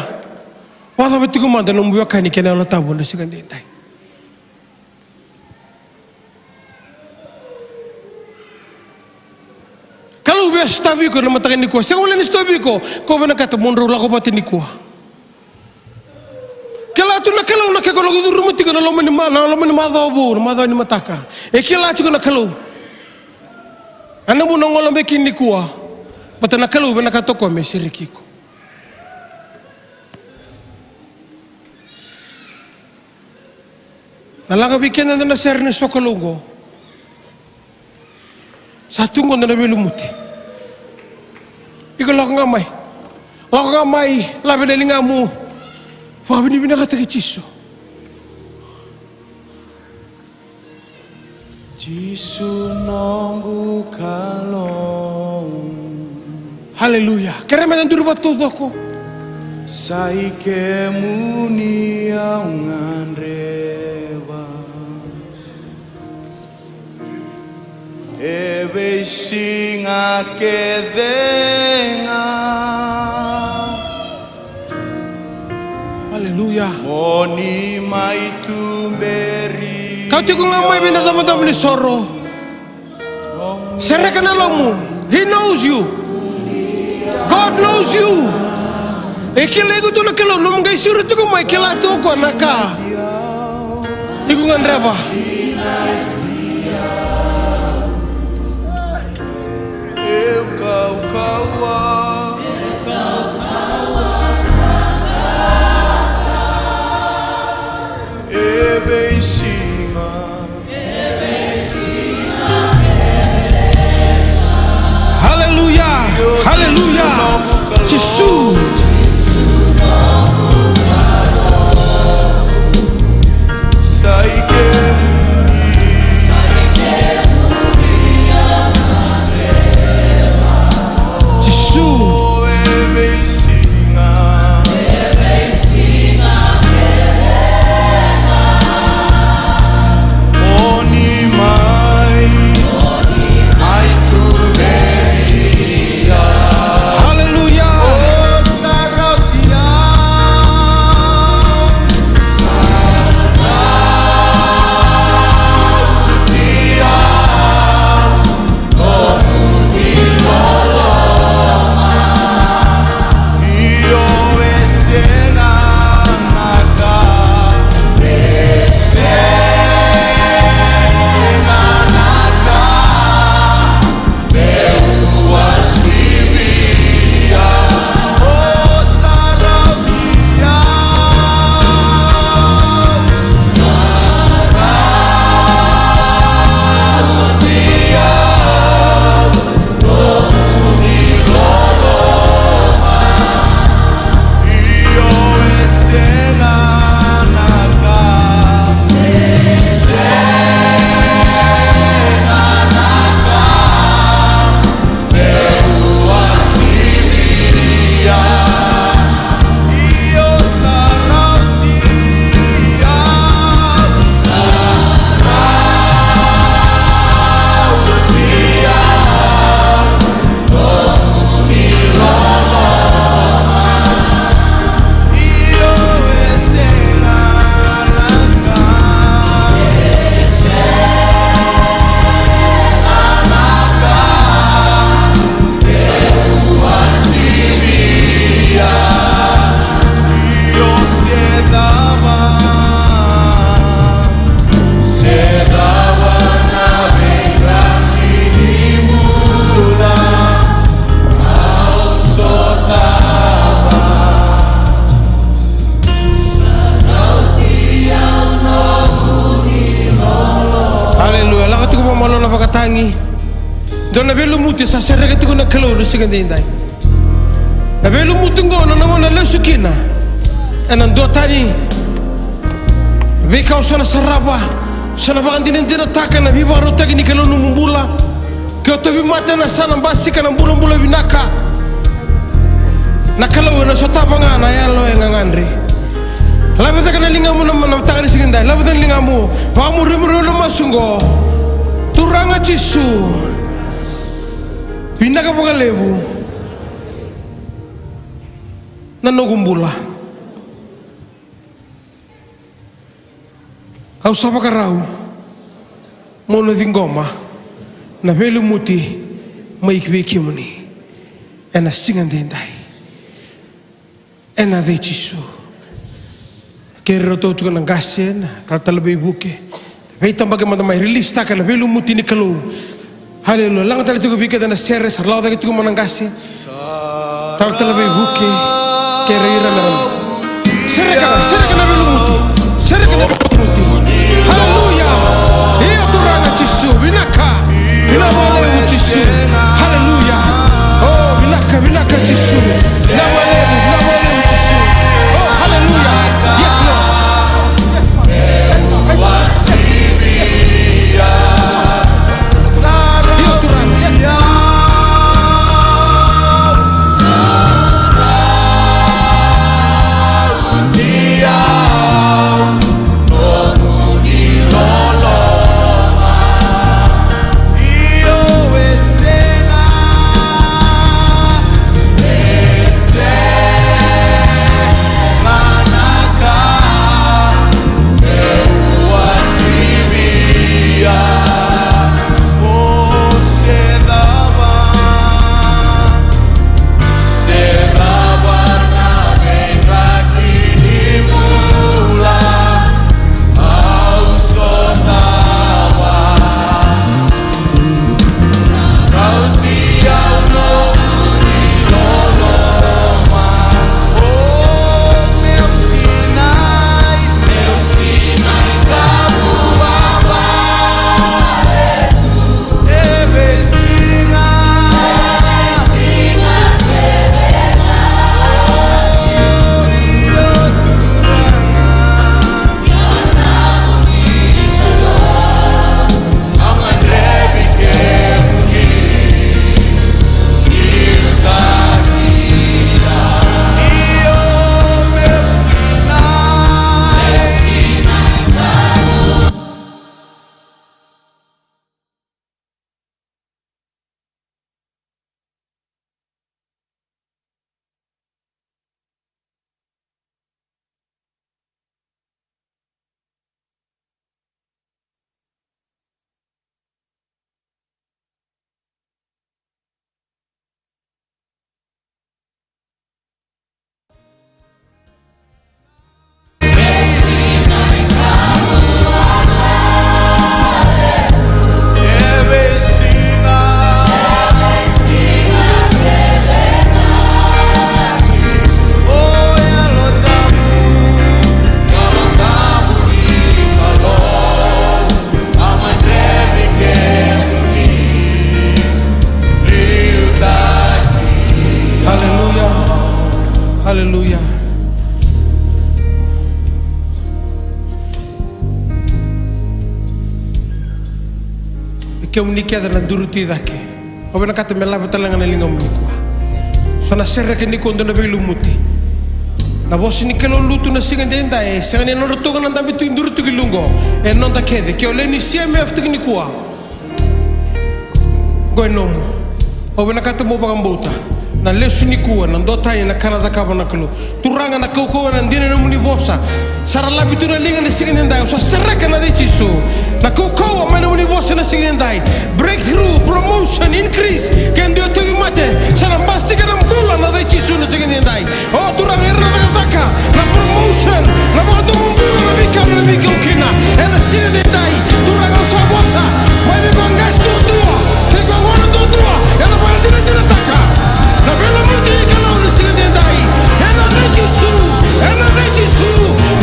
vakacava tiko mada na nomu veiwekani kei na Yalo Tabu ena siga edaidai. Kalou via sotavi iko ena mataka nikua. Sega wale ni sotavi iko, ko vinakata mo drau lako vata nikua. Kila tu na Kalou na ka iko lako curuma tiko ena loma ni ma-, na loma ni macawa vou, na macawa ni mataka. E kila tiko na Kalou. A na vuna o gole mai kina nikua, vata na Kalou vinakata o koya me sereki iko. Na laga vei keda na sere ni sokalou oqo. Sa tu oqo na veilumuti. Iko lako ga mai. Lako ga mai, lave na ligamu. Vakavinavinakataki Jisu. Jisu noqu Kalou. Haleluya. Kere meda duri vakataucoko. Sa i kemuni au gadreva. E veisiga kece ga. Haleluya. Mo ni mai tuberi. Kau tiko ga mai vei na cavacava ni soro. Sereka na lomamu. He knows you. God knows you. E kilai iko tu na Kalou, nomu qai siro tiko mai, kila tu o koya na ka iko gadreva. E kaukauwa. E veisiga. Haleluya. Haleluya. Jisu. Jisu. Haleluya. Aleluya. Lako tiko vakamalua na vakatagi. Dua na veilumuti sa sereka tiko na Kalou na siga daidai. Na veilumuti oqo na nona lesu kina ena duatani veika au sa na sarava, sa na vakadinadinataka na veivakarautaki ni Kalou nomu bula. Ke o tauvimate na sa na basika na bulabula vinaka. Na Kalou ena sotava ga na yalo e gagadre. Lave cake na ligamu na mataka ni siga daidai. Lave cake na ligamu. Vakamuri muri na masu oqo. Turaga Jisu. Vinaka vakalevu na noqu bula. Au sa vakarau meu na ciqoma na veilumuti mai vei kemuni ena siga daidai. Ena yaca i Jisu. Kei iratou tiko na qase, na talatala veivuke, veitabaki mada mai, release taka na veilumuti ni Kalou. Aleluya. Laga tale tiko vei keda na sere, sa lako cake tiko mai na qase. Talatala Veivuke kei ira na. Sereka, sereka na veilumuti. Sereka na veilumuti. Aleluya. Io Turaga Jisu, vinaka. Vinaka vakalevu Jisu. Aleluya. O, vinaka, vinaka Jisu. Vinaka vakalevu, vinaka vakalevu Jisu. O, aleluya. Yes, Lord. Aleluya. Aleluya. Kemuni kece na duru tu i cake. Au vinakata me lave tale ga na ligamuni nikua. Sa na sereka nikua dua na veilumuti. Na vosa ni Kalou lutu na siga edaidai, e sega ni nodratou ga na dabe tu, duru tu ki luqo. E noda kece, ke o lewe ni C M F tiko nikua. Qo e nomu. Au vinakata mo vakabauta. Na lesu nikua, na duatani, na ka na cakava na Kalou. Turaga, na kaukauwa, na dina ni nomuni vosa. Sa ra lavi tu na liga na siga edaidai, au sa sereka na yaca i Jisu. Na kaukauwa mai na nomuni vosa na siga edaidai. Breakthrough, promotion, increase. Ke dua e tauvimate, sa na basika na bula na yaca i Jisu na siga edaidai. O Turaga, ira na cakacaka, na promotion, na vakadomobula, na veika, na veika kina. Ena siga edaidai, Turaga, au sa vosa vei iko qase duadua kei iko gone duadua, ena vakadinadinataka na veilumuti ni Kalou na siga edaidai. Ena yaca i Jisu, ena yaca i Jisu,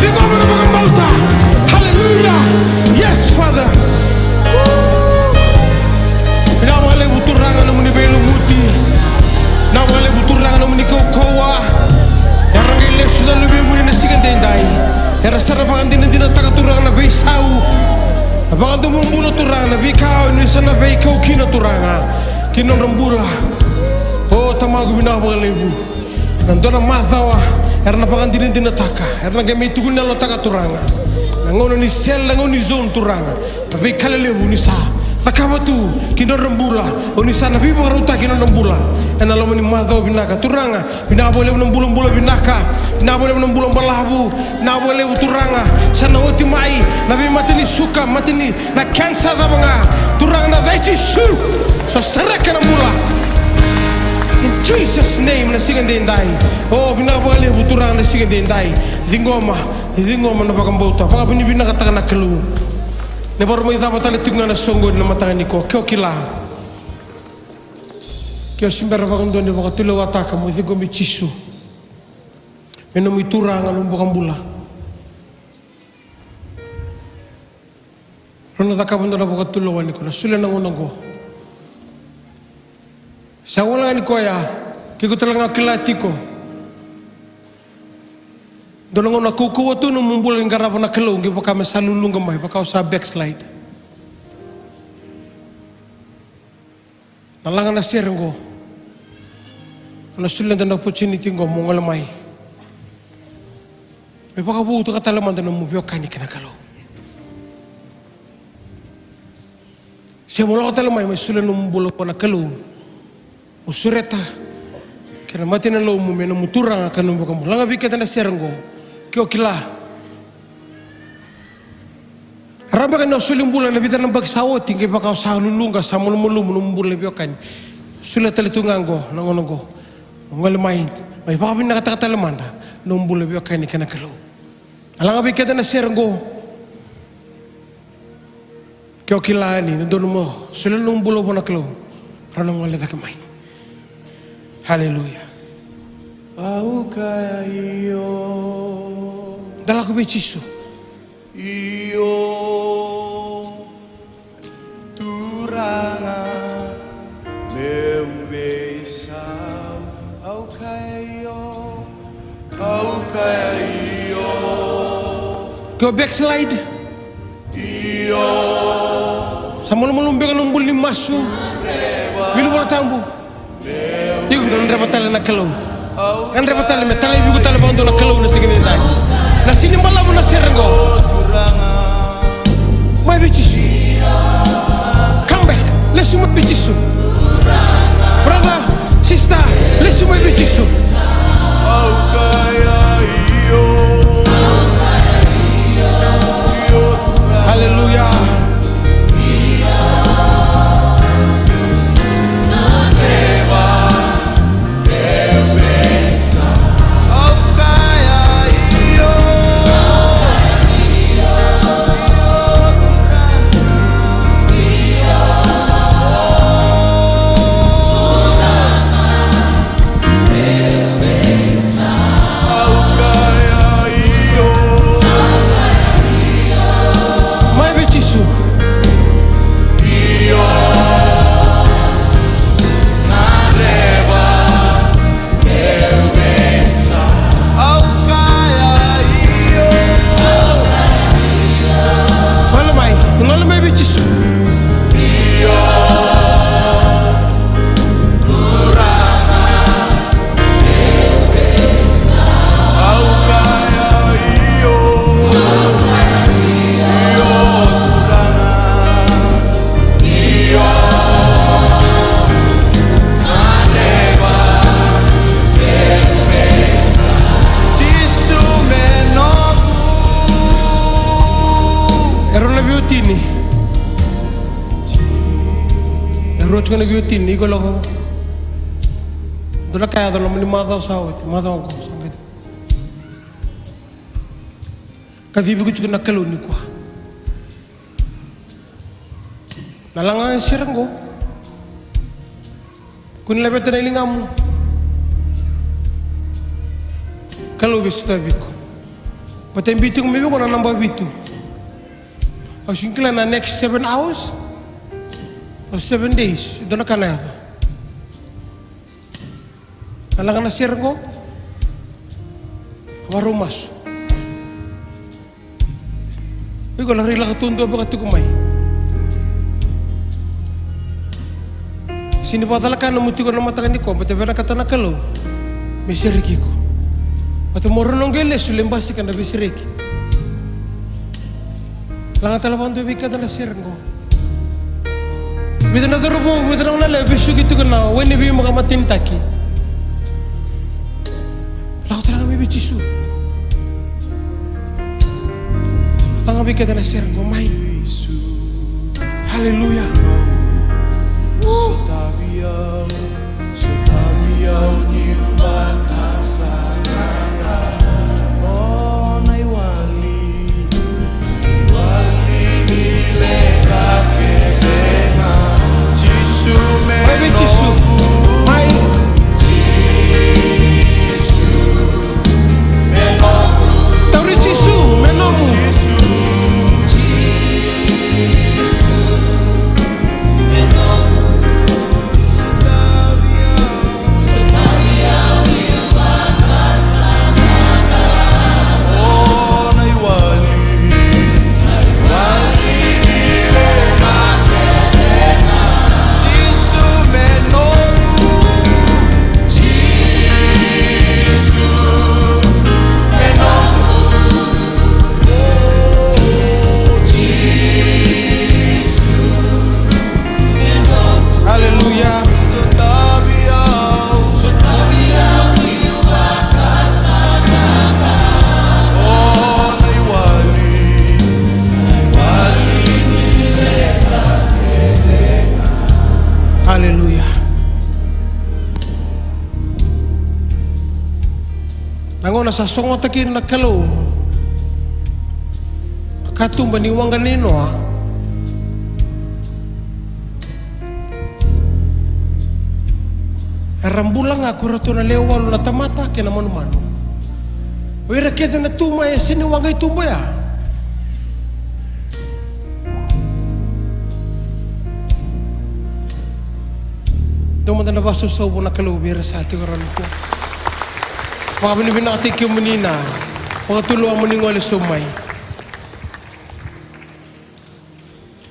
ciqoma na vakabauta. Hallelujah. Yes, Father. Vinaka vakalevu Turaga na nomuni veilumuti. Vinaka vakalevu Turaga na nomuni kaukauwa. Era qai lesu na luvemuni na siga edaidai. Era sa na vakadinadinataka Turaga na veisau, na vakadomobula Turaga, na veika o ni sa na veikau kina Turaga ki na nodra bula. O Tamaqu, vinaka vakalevu. Na dua na macawa era na vakadinadinataka, era na qai mai tukuni na yalotaka Turaga. Na gauna ni sele, na gauna ni zone Turaga. Na veika lelevu ni sa cakava tu ki na nodra bula, o ni sa na veivakarautaki ki na nodra bula. Ena loma ni macawa vinaka Turaga, vinaka vakalevu na bulabula vinaka, vinaka vakalevu na bula balavu, vinaka vakalevu Turaga. Sa na oti mai na veimata ni suka, mata ni, na cancer cava ga. Turaga, na yaca i Jisu, sa sereka na bula. In Jesus name, na siga edaidai. O, vinaka vakalevu Turaga na siga edaidai. Ciqoma, ciqoma na vakabauta, vakavinavinakataka na Kalou. Ni vakarau mai cava tale tiko ga na soqo ena mataka nikua, ke o kila. Ke o se bera vakadua ni vakatulewataka mo ciqomi Jisu me nomu Turaga, nomu iVakabula, rau na cakava e dua na vakatulewa ni ko na solia na gauna oqo. Sa wale ga ni koya, ke iko tale ga o kila tiko, dua na gauna kaukauwa tu nomu bula ni qarava na Kalou, qai vaka me sa luluqa mai, vaka o sa backslide. Na laga na sere oqo, au na solia e dua na opportunity oqo mo gole mai, me vakavoutaka tale mada nomu veiwekani kei na Kalou. Se mo lako tale mai, mai solia nomu bula vua na Kalou. Mo sureta kei na mata ni yalomu me nomu Turaga ka nomu iVakabula. Laga vei keda na sere oqo, ke o kila. Rawa beka ni o soli bula ena vica na yabaki sa oti, qai vaka o sa luluqa, sa malumalumu nomu bula ni veiwekani. Solia tale tu ga oqo na gauna oqo. Mo gole mai, mai vakavinakataka tale mada nomu bula ni veiwekani kei na Kalou. Laga vei keda na sere oqo, ke o kila ni dodonu mo solia na nomu bula vua na Kalou, rau na gole cake mai. Haleluya. Au kaya io. Da lako vei Jisu. Io, Turaga, meu veisau. Au kaya io. Au kaya io. Ke o backslide. Io. Sa malumalumu beka na bula ni masu. Wili Vola Tabu. Iko gadreva tale na Kalou. Gadreva tale me talai vei iko tale vakadua na Kalou na siga ni daidai. Na sini balavu na sere oqo. Mai vei Jisu. Come back. Lesu mai vei Jisu. Brother, sister, lesu mai vei Jisu. Au kaya io. Io. Hallelujah. Mai vei Jisu. Gole mai, gole mai vei Jisu. E rua na veiwatini. E rua tiko na veiwatini, iko lako. Dua na ka yaco loma ni macawa sa oti, macawa oqo sa qai. Kacivi iko tiko na Kalou nikua. Na laga sere oqo. Kua ni laveta na ligamu. Kalou via sotavi iko. Baleta e biu tiko mai vei iko na naba vitu. Au sega ni kila na next seven hours or seven days, e dua na ka na yaco. Na laga na sere oqo. Varau masu. Iko na rai lako taudua beka tiko mai. Sega ni vakacalaka na nomu tiko na mataka nikua, baleta vinakata na Kalou me sereki iko. Baleta mo rau na qai lesu, lai basika na veisereki. Laga tale vakadua vei keda na sere oqo. Vica na cauravou, vica na goneyalewa vesuki tiko na wai ni veimaka matanitaki. Lako tale ga mai vei Jisu. Laga vei keda na sere oqo mai. Haleluya. Mai vei Jisu. Gauna sa sogota kina na Kalou na katuba ni waqa nei Noa, era bula ga ko iratou na lewe walu na tamata kei na manumanu. O ira kece na tu mai e sega ni waqa i tuba ya. Dou mada na vakasausau vua na Kalou vei ira sa tiko rawa nikua. Vakavinavinakataki kemuni na vakatulewa mo ni gole sobu mai.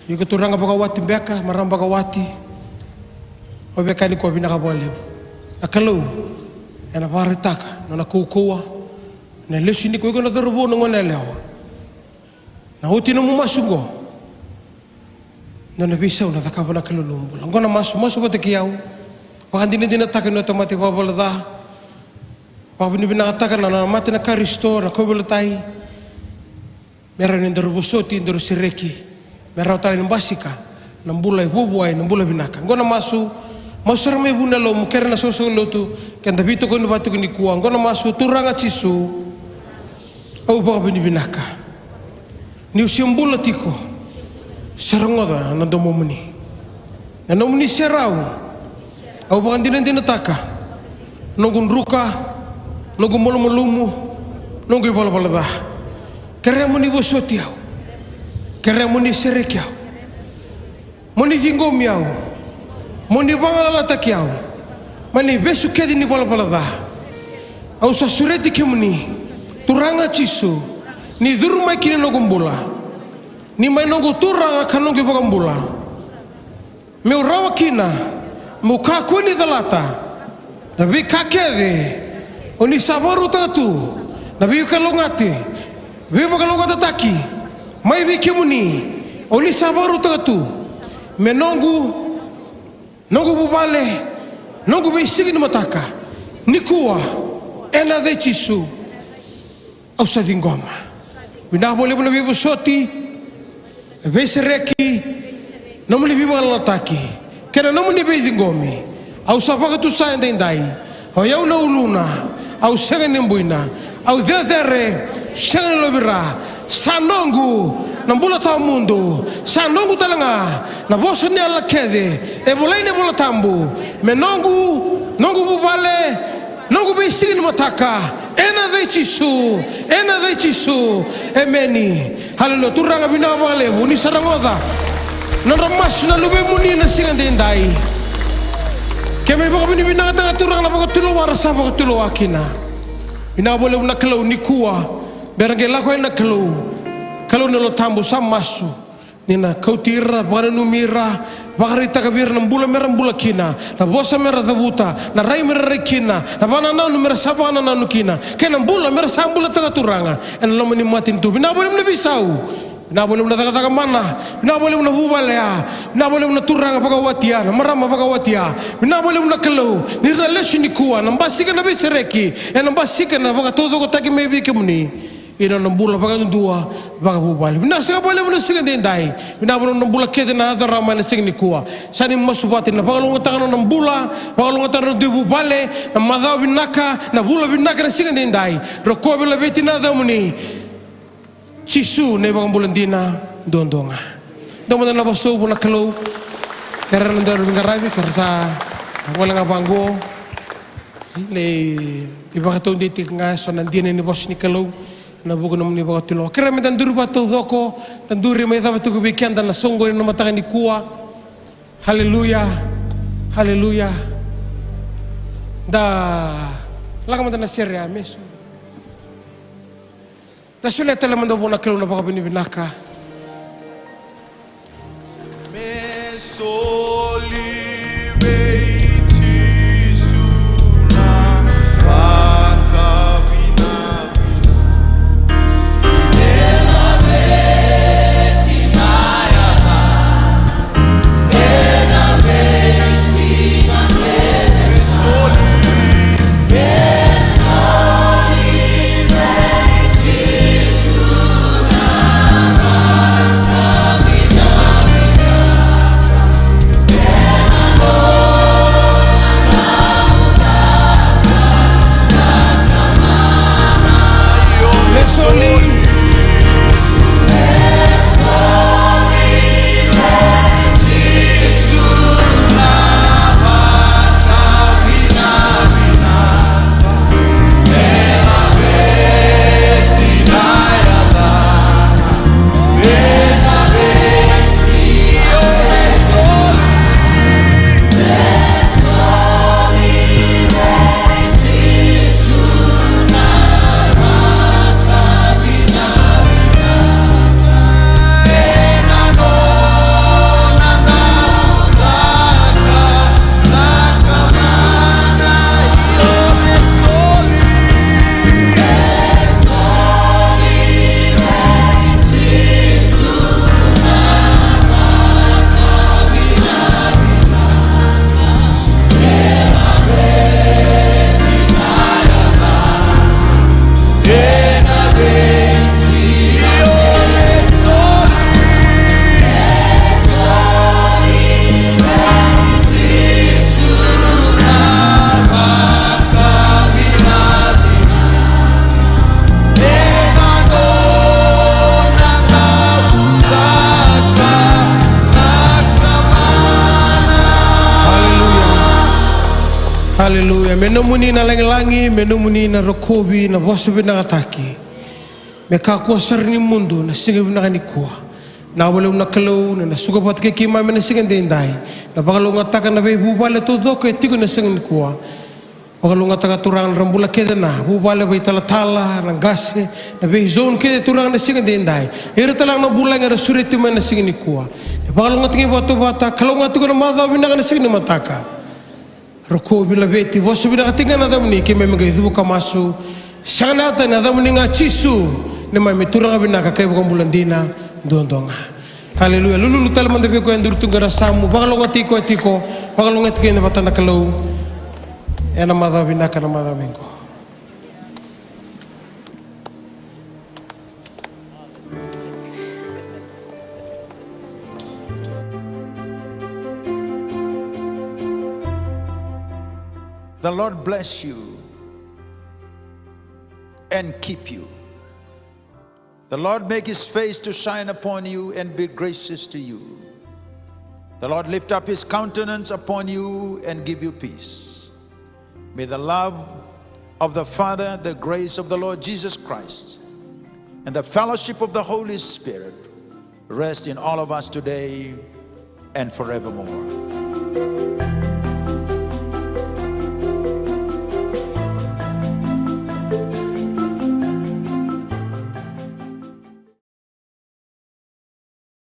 Iko turaga vakawati beka, marama vakawati. Au via kaya nikua vinaka vakalevu. Na Kalou ena vakaraitaka na nona kaukauwa. Na lesu nikua iko na cauravou, na goneyalewa. Na oti nomu masu oqo, na nona veisau na cakava na Kalou na nomu bula. Oqo na masu, masu vata kei au. Vakadinadinataka na tamata ivalavala ca. Vakavinavinakataka na, na mate na Karisito, na kauveilatai. Me rawa ni daru vosoti, daru sereki. Me rawa tale ni basika na bula e vuavuai, na bula vinaka. Oqo na masu, masu sara mai vu na lotu, kere na soqosoqo lotu, keda veitokoni vata tiko nikua. Oqo na masu, Turaga Jisu, au vakavinavinaka niu se bula tiko, se rogoca na domomuni. Na nomuni serau, au vakadinadinataka noqu druka, noqu malumalumu, noqu ivalavala ca. Kerea mo ni vosoti au. Kerea mo ni sereki au. Mo ni ciqomi au. Mo ni vagalalataki au mai na ivesu kece ni valavala ca. Au sa sureti kemuni, Turaga Jisu, ni curu mai ki na noqu bula. Ni mai noqu Turaga ka noqu iVakabula. Meu rawa kina meu kakua ni calata na veika kece o ni sa vakarautaka tu, na veivakalougatataki, veivakalougatataki mai vei kemuni o ni sa vakarautaka tu me noqu, noqu vuvale, noqu veisiga ni mataka. Nikua, ena yaca i Jisu, au sa ciqoma. Vinaka vakalevu na veivosoti, na veisereki, nomuni veivagalalataki kei na nomuni veiciqomi. Au sa vakatusa edaidai, o yau na uluna, au sega ni buina, au cecere, sega ni lovira. Sa noqu na bula tawamudu, sa noqu tale ga na vosa ni yalayala kece e volai ena iVola Tabu me noqu, noqu vuvale, noqu veisiga ni mataka, ena yaca i Jisu, ena yaca i Jisu. Emeni. Haleluya. Turaga, vinaka vakalevu ni sa rogoca na nodra masu na luvemuni ena siga edaidai. Keimami vakavinavinakataka, Turaga, na vakatulewa ra sa vakatulewa kina. Vinaka vakalevu na Kalou, nikua bera qai lako yani na Kalou, Kalou na Yalo Tabu, sa masu ni na kauti ira, vakananumi ira, vakaraitaka vei ira na bula me ra bula kina, na vosa me ra cavuta, na rai me ra rai kina, na vakanananu me ra sa vakanananu kina, kei na bula me ra sa bulataka, Turaga, ena loma ni matanitu. Vinaka vakalevu na veisau. Vinaka vakalevu na cakacaka mana. Vinaka vakalevu na vuvale ya. Vinaka vakalevu na turaga vakawati ya, na marama vakawati ya. Vinaka vakalevu na Kalou ni ra na lesu nikua, na basika na veisereki, ena basika na vakataucokotaki mai vei kemuni. Ena nona bula vakadudua, vakavuvale. Vinaka saka vakalevu na siga edaidai. Vinaka vakalevu na bula kece na yaco rawa mai na siga nikua. Sa ni masu vata ni na vakalougatataka na nona bula, vakalougatataka na nona dui vuvale, na macawa vinaka, na vula vinaka na siga edaidai. Rokovi, laveti na yacamuni. Jisu na iVakabula dina duadua ga. Dou mada na vakasausau vua na Kalou. Kei ira na daru veiqaravi, kei ira sa gole ga vaqo. Lai vakataudeitaka ga eso na dina ni vosa ni Kalou ena vuku ni nomuni vakatulewa. Kerea meda duri vakataucoko, da duri mai cava tiko vei keda na soqoni ena mataka nikua. Haleluya. Haleluya. Da lako mada na sere ya, me su. Da solia tale mada vua na Kalou na vakavinavinaka. Me soli vei Jisu na vakavinavinaka. Aleluya. Me nomuni na lagilagi, me nomuni na rokovi, na vosa vinakataki. Me kakua sara ni mudu na siga vinaka nikua. Na vakalevu na Kalou, na, na suka vata kei keimami na siga daidai. Na vakalougatataka na veivuvale taucoko e tiko na siga nikua. Vakalougatataka Turaga na bula kece na vuvale, veitalatala, na qase, na veizone kece Turaga na siga daidai. Ira tale ga na vulagi era sureti mai na siga nikua. E vakalougatataki vata vata, kalougata tiko na macawa vinaka na siga ni mataka. Rokovi, laveti, vosa vinaka tiko ga na yacamuni, keimami qai cuva ka masu. Sega na yaca, na yacamuni ga Jisu, neimami Turaga vinaka ka iVakabula dina duadua ga. Aleluya. Lululu tale mada vei koya e duri tu qai ra samu, vakalougatataki koya tiko, vakalougatataki keda vata na Kalou. Ena macawa vinaka na macawa mai qo. The Lord bless you and keep you. The Lord make his face to shine upon you and be gracious to you. The Lord lift up his countenance upon you and give you peace. May the love of the Father, the grace of the Lord Jesus Christ, and the fellowship of the Holy Spirit rest in all of us today and forevermore.